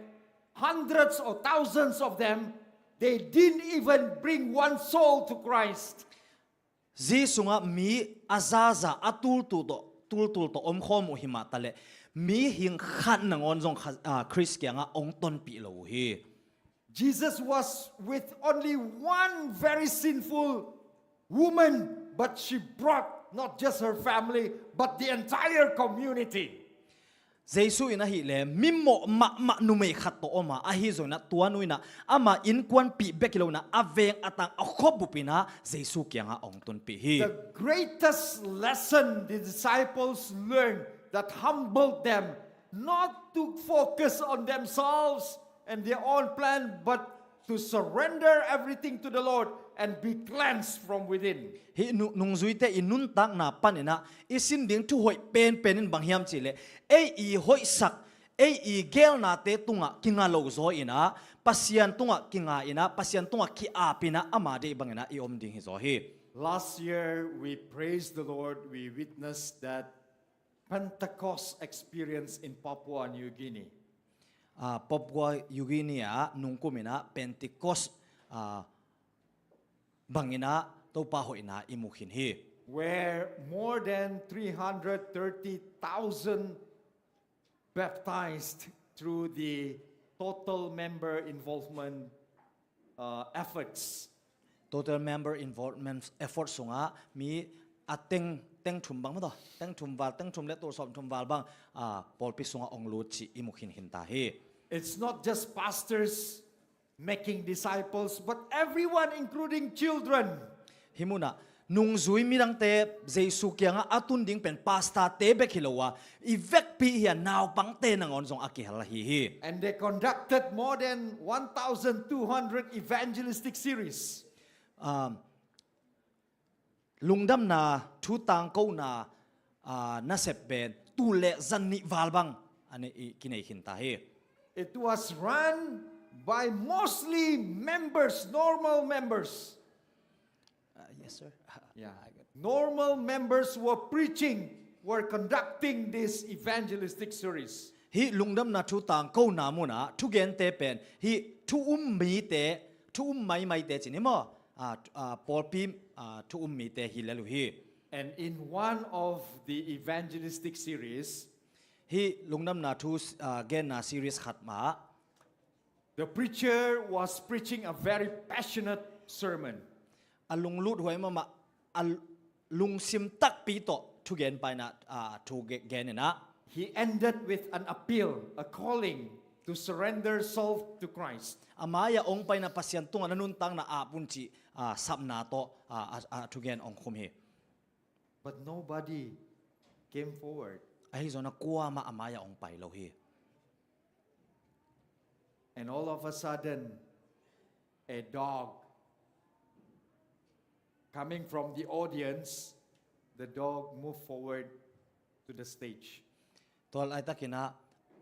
hundreds or thousands of them. They didn't even bring one soul to Christ. Zi sungah mi a zaza, a tultul tawh, tultul tawh omkhawm uh hi mah taleh, mihing khat nangawn zong kha-, a, Khrist kiangah ong tonpih lo uh hi. Jesus was with only one very sinful woman, but she brought not just her family, but the entire community. Jesu in ahih leh mimawh mahmah numei khat tawh om a, ahi zongin ah tua nu in ah ama innkuanpih bek hi lo in ah a veng a tang a khuabup in ah Jesu kiangah hong tunpih hi. The greatest lesson the disciples learned that humbled them not to focus on themselves and their own plan, but to surrender everything to the Lord and be cleansed from within. Hih nu-, nungzuite i nuntakna panin ah i sin ding thu hoih penpen in bang hiam cih leh, ei i hoihsak, ei i geelnate tungah kinga lo zaw in ah, Pasian tungah kinga in ah, Pasian tungah ki-ap in ah, ama deih bangin ah i om ding hi zaw hi. Last year, we praised the Lord, we witnessed that Pentecost experience in Papua New Guinea. Ah, Papua New Guinea ah nungkum in ah Pentecost, ah, bangin ah Topa hoihna i mu khin hi. Where more than three hundred thirty thousand baptized through the total member involvement, uh, efforts. Total member involvement effort sungah mi a teng, teng thum bang maw taw, teng thum val, teng thum le tul sawm thum val bang, ah, pawlpi sungah ong lut cih i mu khin khin ta hi. It's not just pastors making disciples, but everyone, including children. Hih munah nungzui midangte Jesu kiangah a tun ding pen pastorte bek hi lo a, i vekpi hi a naupangte nangawn zong a kihel ahi hi. And they conducted more than one thousand two hundred evangelistic series. Um, Lungdamna thu tangkona, ah, nasep pen tul le zan nih val bang a nei, i kinei khin ta hi. It was run by mostly members, normal members. Ah, yes, sir. Yeah. Normal members were preaching, were conducting this evangelistic series. Hih lungdamna thu tangkona munah thugente pen hih thu um mite, thu um maimaite ci ni maw? Ah, ah, pawlpi, ah, thu um mite hi lel uh hi. And in one of the evangelistic series, hih lungdamna thu, ah, genna series khat mah, the preacher was preaching a very passionate sermon. A lunglut huai mahmah, a lungsim takpi tawh thugen paina, ah, thu ge-, gen in ah. He ended with an appeal, a calling to surrender self to Christ. A mai-ah ong paina Pasian tungah na nuntakna ap un cih, ah, sapna tawh, ah, a, a thugen ong khum hi. But nobody came forward. Ahi zongin ah kuamah a mai-ah ong pai lo hi. And all of a sudden, a dog coming from the audience, the dog moved forward to the stage. Tua laitakin ah,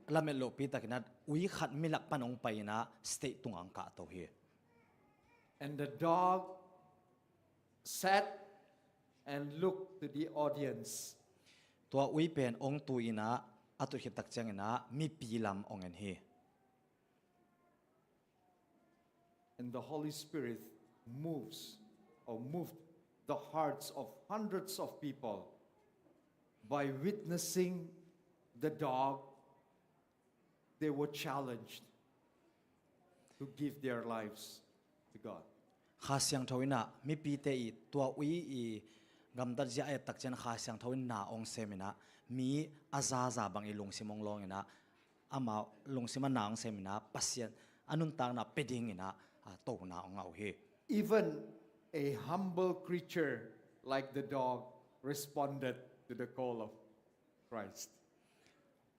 lamet lohpi takin ah, ui khat milak pan ong pai in ah, stage tungah ong kahto hi. And the dog sat and looked to the audience. Tua ui pen ong tu in ah, a tut khit tak ciangin ah, mipi lam ong en hi. And the Holy Spirit moves or moved the hearts of hundreds of people by witnessing the dog. They were challenged to give their lives to God. Kha Siangtho in ah mipite i tua ui i gamtat zia a et tak ciang Kha Siangtho in na ong sem in ah mi a zaza bang i lungsim ong lawng in ah ama lungsim ah na ong sem in ah Pasian a nuntakna pia ding in ah, ah, tona ong ngah uh hi. Even a humble creature like the dog responded to the call of Christ.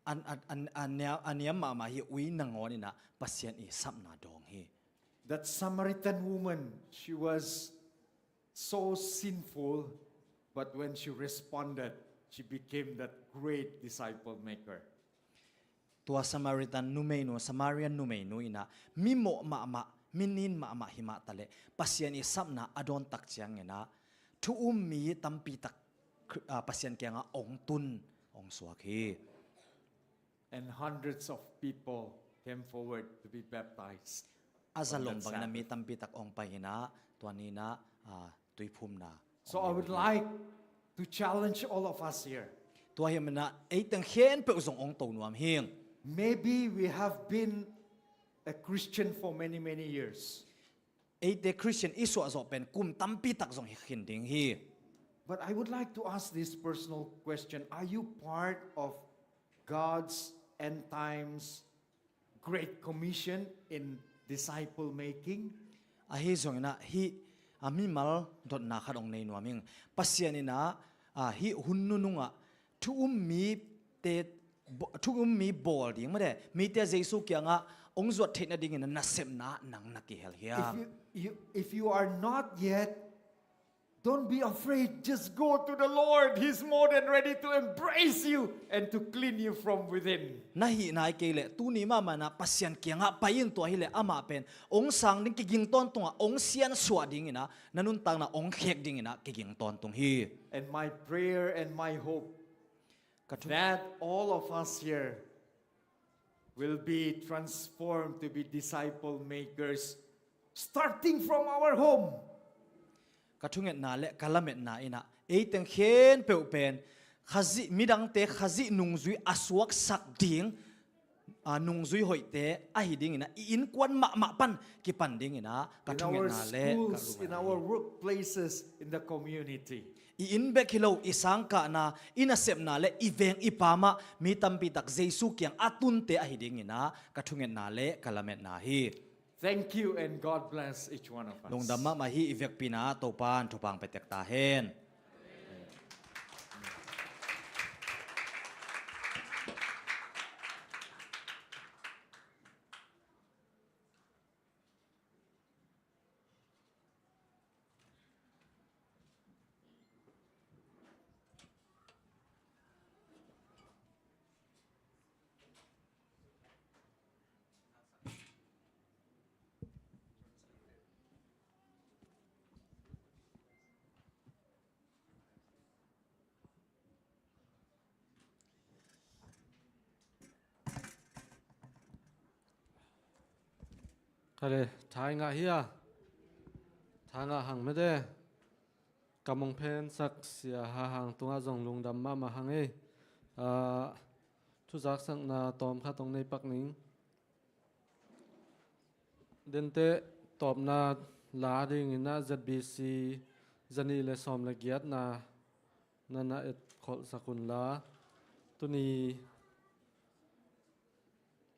An, an, an, a niam, a niam mahmah hi ui nangawn in ah Pasian i sapna dawng hi. That Samaritan woman, she was so sinful, but when she responded, she became that great disciple maker. Tua Samaritan numeinu, Samarian numeinu in ah mimawh mahmah, minin mahmah hi mah taleh Pasian i sapna a dawn tak ciangin ah thu um mi tampi tak Khri-, ah, Pasian kiangah ong tun, ong suak hi. And hundreds of people came forward to be baptized. A zalom bangin ah mi tampi tak ong pai in ah, tua ni in ah, ah, tuiphumna. So I would like to challenge all of us here. Tua hi manin ah, ei teng khempeuh zong ong to nuam hing. Maybe we have been a Christian for many, many years. Eite Christian i suah zawh pen kum tampi tak zong hi khin ding hi. But I would like to ask this personal question. Are you part of God's end times Great Commission in disciple making? Ahi zongin ah hih a mimal dotna khat hong nei nuam ing. Pasian in ah, ah, hih hun nunungah thu um mite, bo-, thu um mi bawl ding mate, mite Jesu kiangah hong zuat theih nadingin a nasepna nang na kihel hiam? If you, you, if you are not yet, don't be afraid. Just go to the Lord. He's more than ready to embrace you and to clean you from within. Na hih nai kei leh tuni mahmah in ah Pasian kiangah pai in. Tua hileh amah pen hong sang ding, kiging tawntungah hong siansuah dingin ah na nuntakna hong khek dingin ah kiging tawntung hi. And my prayer and my hope Ka thu- that all of us here will be transformed to be disciple makers, starting from our home. Ka thungetna le ka lametna in ah eiteng khempeuh pen Khazih, midangte Khazih nungzui a suaksak ding, ah, nungzui hoihte ahi dingin ah i innkuan mahmah pan kipan dingin ah ka thungetna le ka lungdam hi. In our schools, in our workplaces, in the community. I inn bek hi lo, i sangkahna, i nasepna le i veng i pamah mi tampi tak Jesu kiang a tunte ahi dingin ah ka thungetna le ka lametna hi. Thank you and God bless each one of us. Lungdam mahmah hi. I vekpi-in ah Topa'n thupha hong pia tek ta hen. Kale, thai ngah hia. Thai ngah hang mete. Ka mong phensak Sia Ha Hang tungah zong lungdam mahmah hang ei. Ah, thuzaksakna tawm khat hong nei pak ning. Dente tawpna la dingin ah Z B C zanih le sawm le giatna na na etkholhsak un la. Tuni,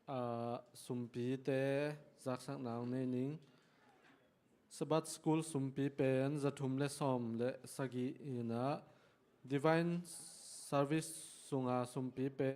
ah, sumpite zaksakna hong nei ning. Sabbath School sumpi pen zathum le sawm le sagih in ah Divine Service sunga sumpi pen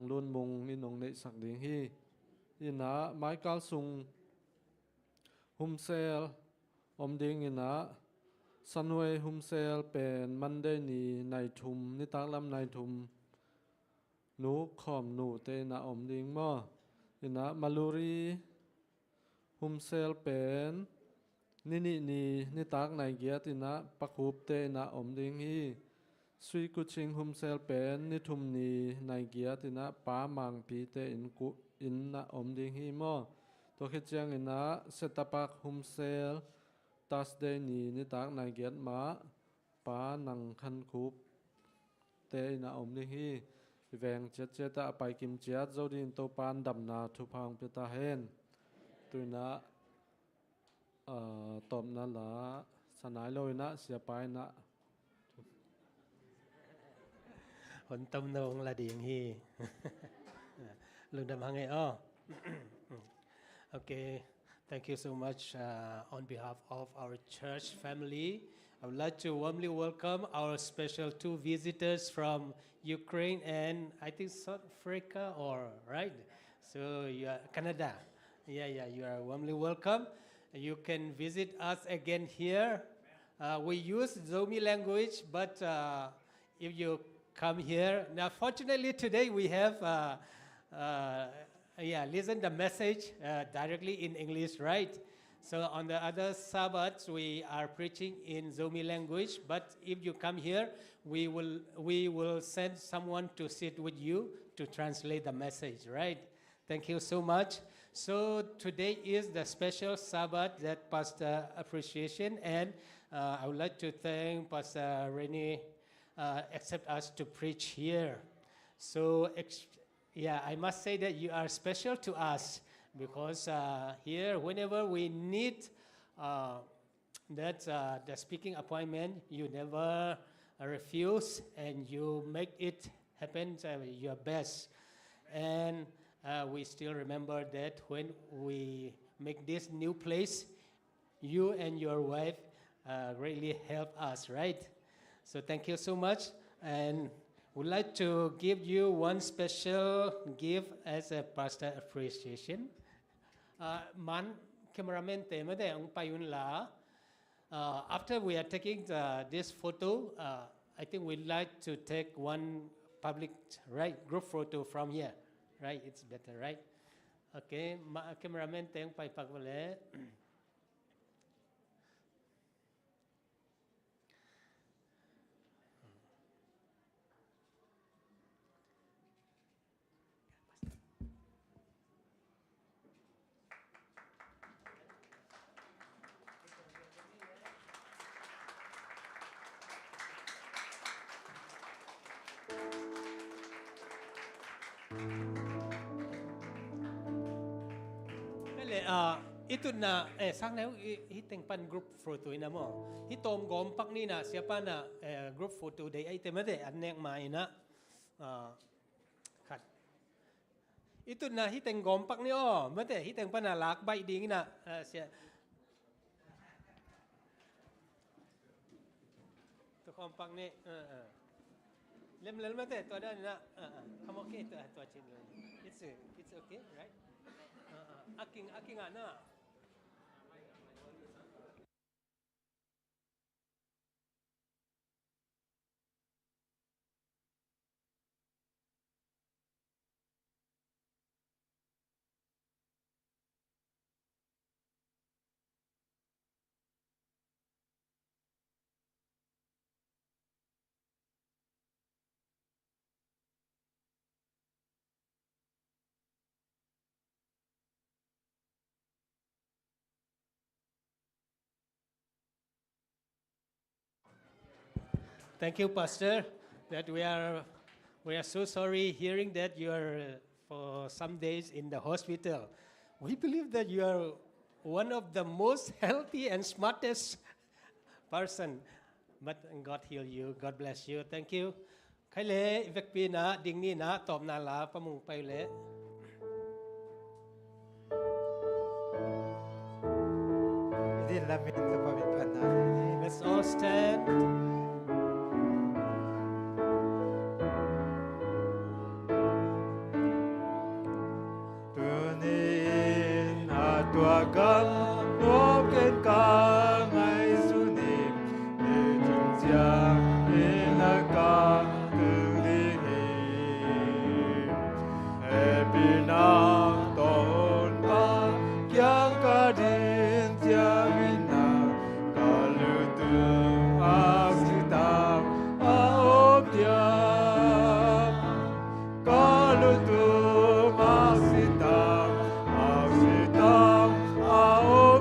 Lun Mung in hong neihsak ding hi. In ah Michael Sung Humsel om ding in ah, Sunway Humsel pen Monday ni nai thum, nitaklam nai thum, Nu Khawm Nu te in ah om ding maw? In ah Maluri Humsel pen ni nih ni nitak nai giat in ah Pa Khup te in ah om ding hi. Sui Kuching Humsel pen ni thum ni nai giat in ah Pa Mangpi te in ku-, in ah om ding hi maw? Tua khit ciangin ah Setapak Humsel Thursday ni nitak nai giat mah Pa Nang Khan Khup te in ah om ding hi. I veng ciatciat ah a pai kim ciat zo dingin Topa'n damna thupha hong pia ta hen. Tu in ah, ah, tawpna la sa nai lo in ah siapa in ah hon tomno hong la ding hi. Lungdam hang ei aw. Ok. Thank you so much. Uh, on behalf of our church family, I would like to warmly welcome our special two visitors from Ukraine and, I think, South Africa, or, right? So you are Canada. Yeah, yeah, you are warmly welcome. You can visit us again here. Uh, we use Zomi language, but, uh, if you come here. Now, fortunately, today we have, uh, uh, yeah, listen the message, uh, directly in English, right? So on the other Sabbaths, we are preaching in Zomi language, but if you come here, we will, we will send someone to sit with you to translate the message, right? Thank you so much. So today is the special Sabbath that Pastor Appreciation, and, uh, I would like to thank Pastor Rene, uh, accept us to preach here. So, ex-, yeah, I must say that you are special to us because, uh, here, whenever we need, uh, that, uh, the speaking appointment, you never refuse and you make it happen, uh, your best. And, uh, we still remember that when we make this new place, you and your wife, uh, greatly help us, right? So thank you so much, and would like to give you one special gift as a pastor appreciation. Uh, man, cameraman te mate ang payun la. Uh, after we are taking the, this photo, uh, I think we'd like to take one public, right, group photo from here, right? It's better, right? Okay, ma, cameraman te ang paipak bale. Kei le, ah, i tutna, eh, sang neu, i, hih teng pan group photo ina maw. Hih tawm gawm pak ni na, siapa na, eh, group photo dei ai te mate, an nek ma ina. Ah, khat. I tutna hih teng gawm pak ni aw, mate, hih teng pana lak baih ding ina, ah, sia. Tua gawm pak ni, ah, ah. Lem lel mate, tua dan ina, ah, ah. Come on, okay, tua, tua cin lel. It's, it's okay, right? Ah, ah. Aking, aking ana. Thank you, Pastor. That we are, we are so sorry hearing that you are, uh, for some days in the hospital. We believe that you are one of the most healthy and smartest person. But God heal you. God bless you. Thank you. Khai le, i vekpi na, ding ni na, tawpna la, pamung pai le. Let's all stand. Tuni-in a tua gam nuam ken ka ngaihsun hi. Ni tung ciangin a ka tung ding hi. Hehpihna tawh Honpa kiang ka din ciangin a ka lungtum a sitam a om diam. Ka lungtum a sitam, a sitam a om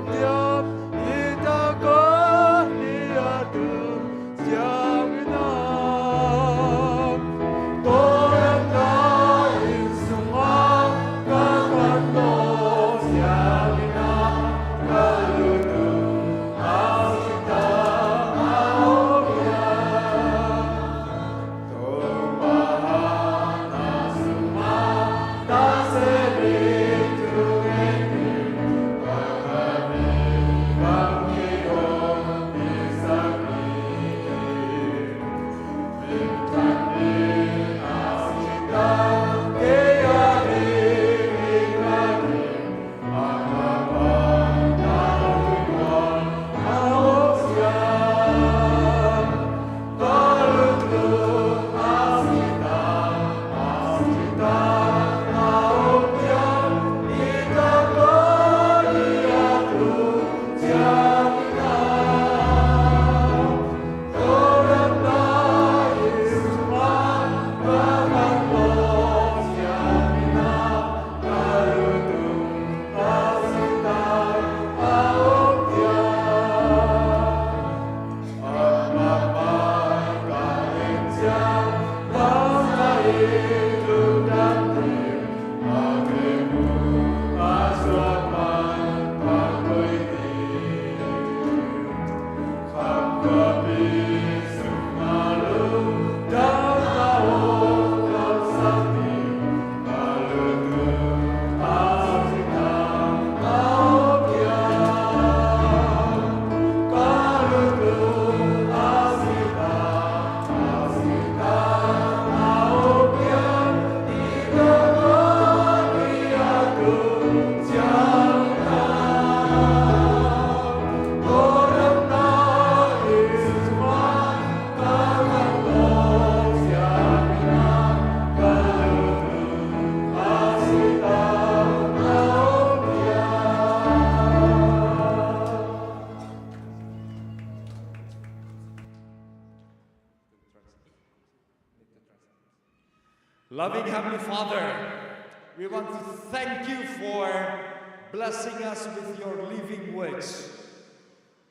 Loving Heavenly Father, we want to thank you for blessing us with your living words.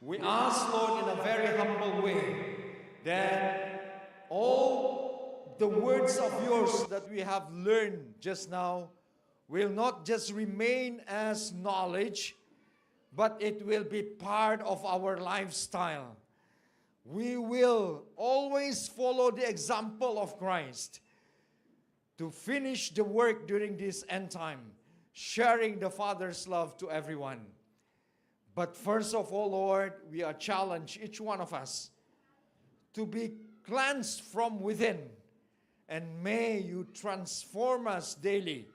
We ask, Lord, in a very humble way, that all the words of yours that we have learned just now will not just remain as knowledge, but it will be part of our lifestyle. We will always follow the example of Christ to finish the work during this end time, sharing the Father's love to everyone. But first of all, Lord, we are challenged, each one of us, to be cleansed from within. And may you transform us daily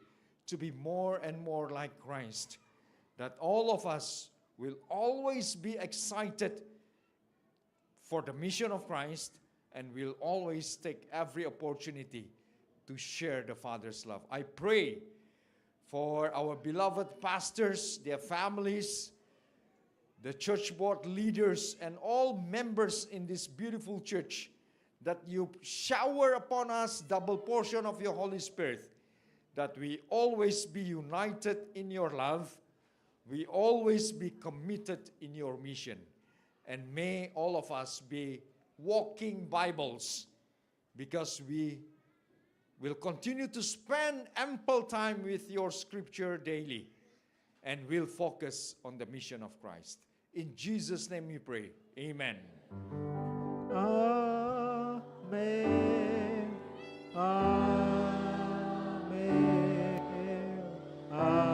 to be more and more like Christ, that all of us will always be excited for the mission of Christ and will always take every opportunity to share the Father's love. I pray for our beloved pastors, their families, the church board leaders, and all members in this beautiful church, that you shower upon us double portion of your Holy Spirit, that we always be united in your love, we always be committed in your mission, and may all of us be walking Bibles, because we will continue to spend ample time with your scripture daily and will focus on the mission of Christ. In Jesus' name we pray. Amen. Amen. Amen. Amen.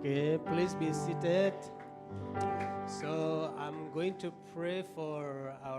Okay, please be seated. So I'm going to pray for our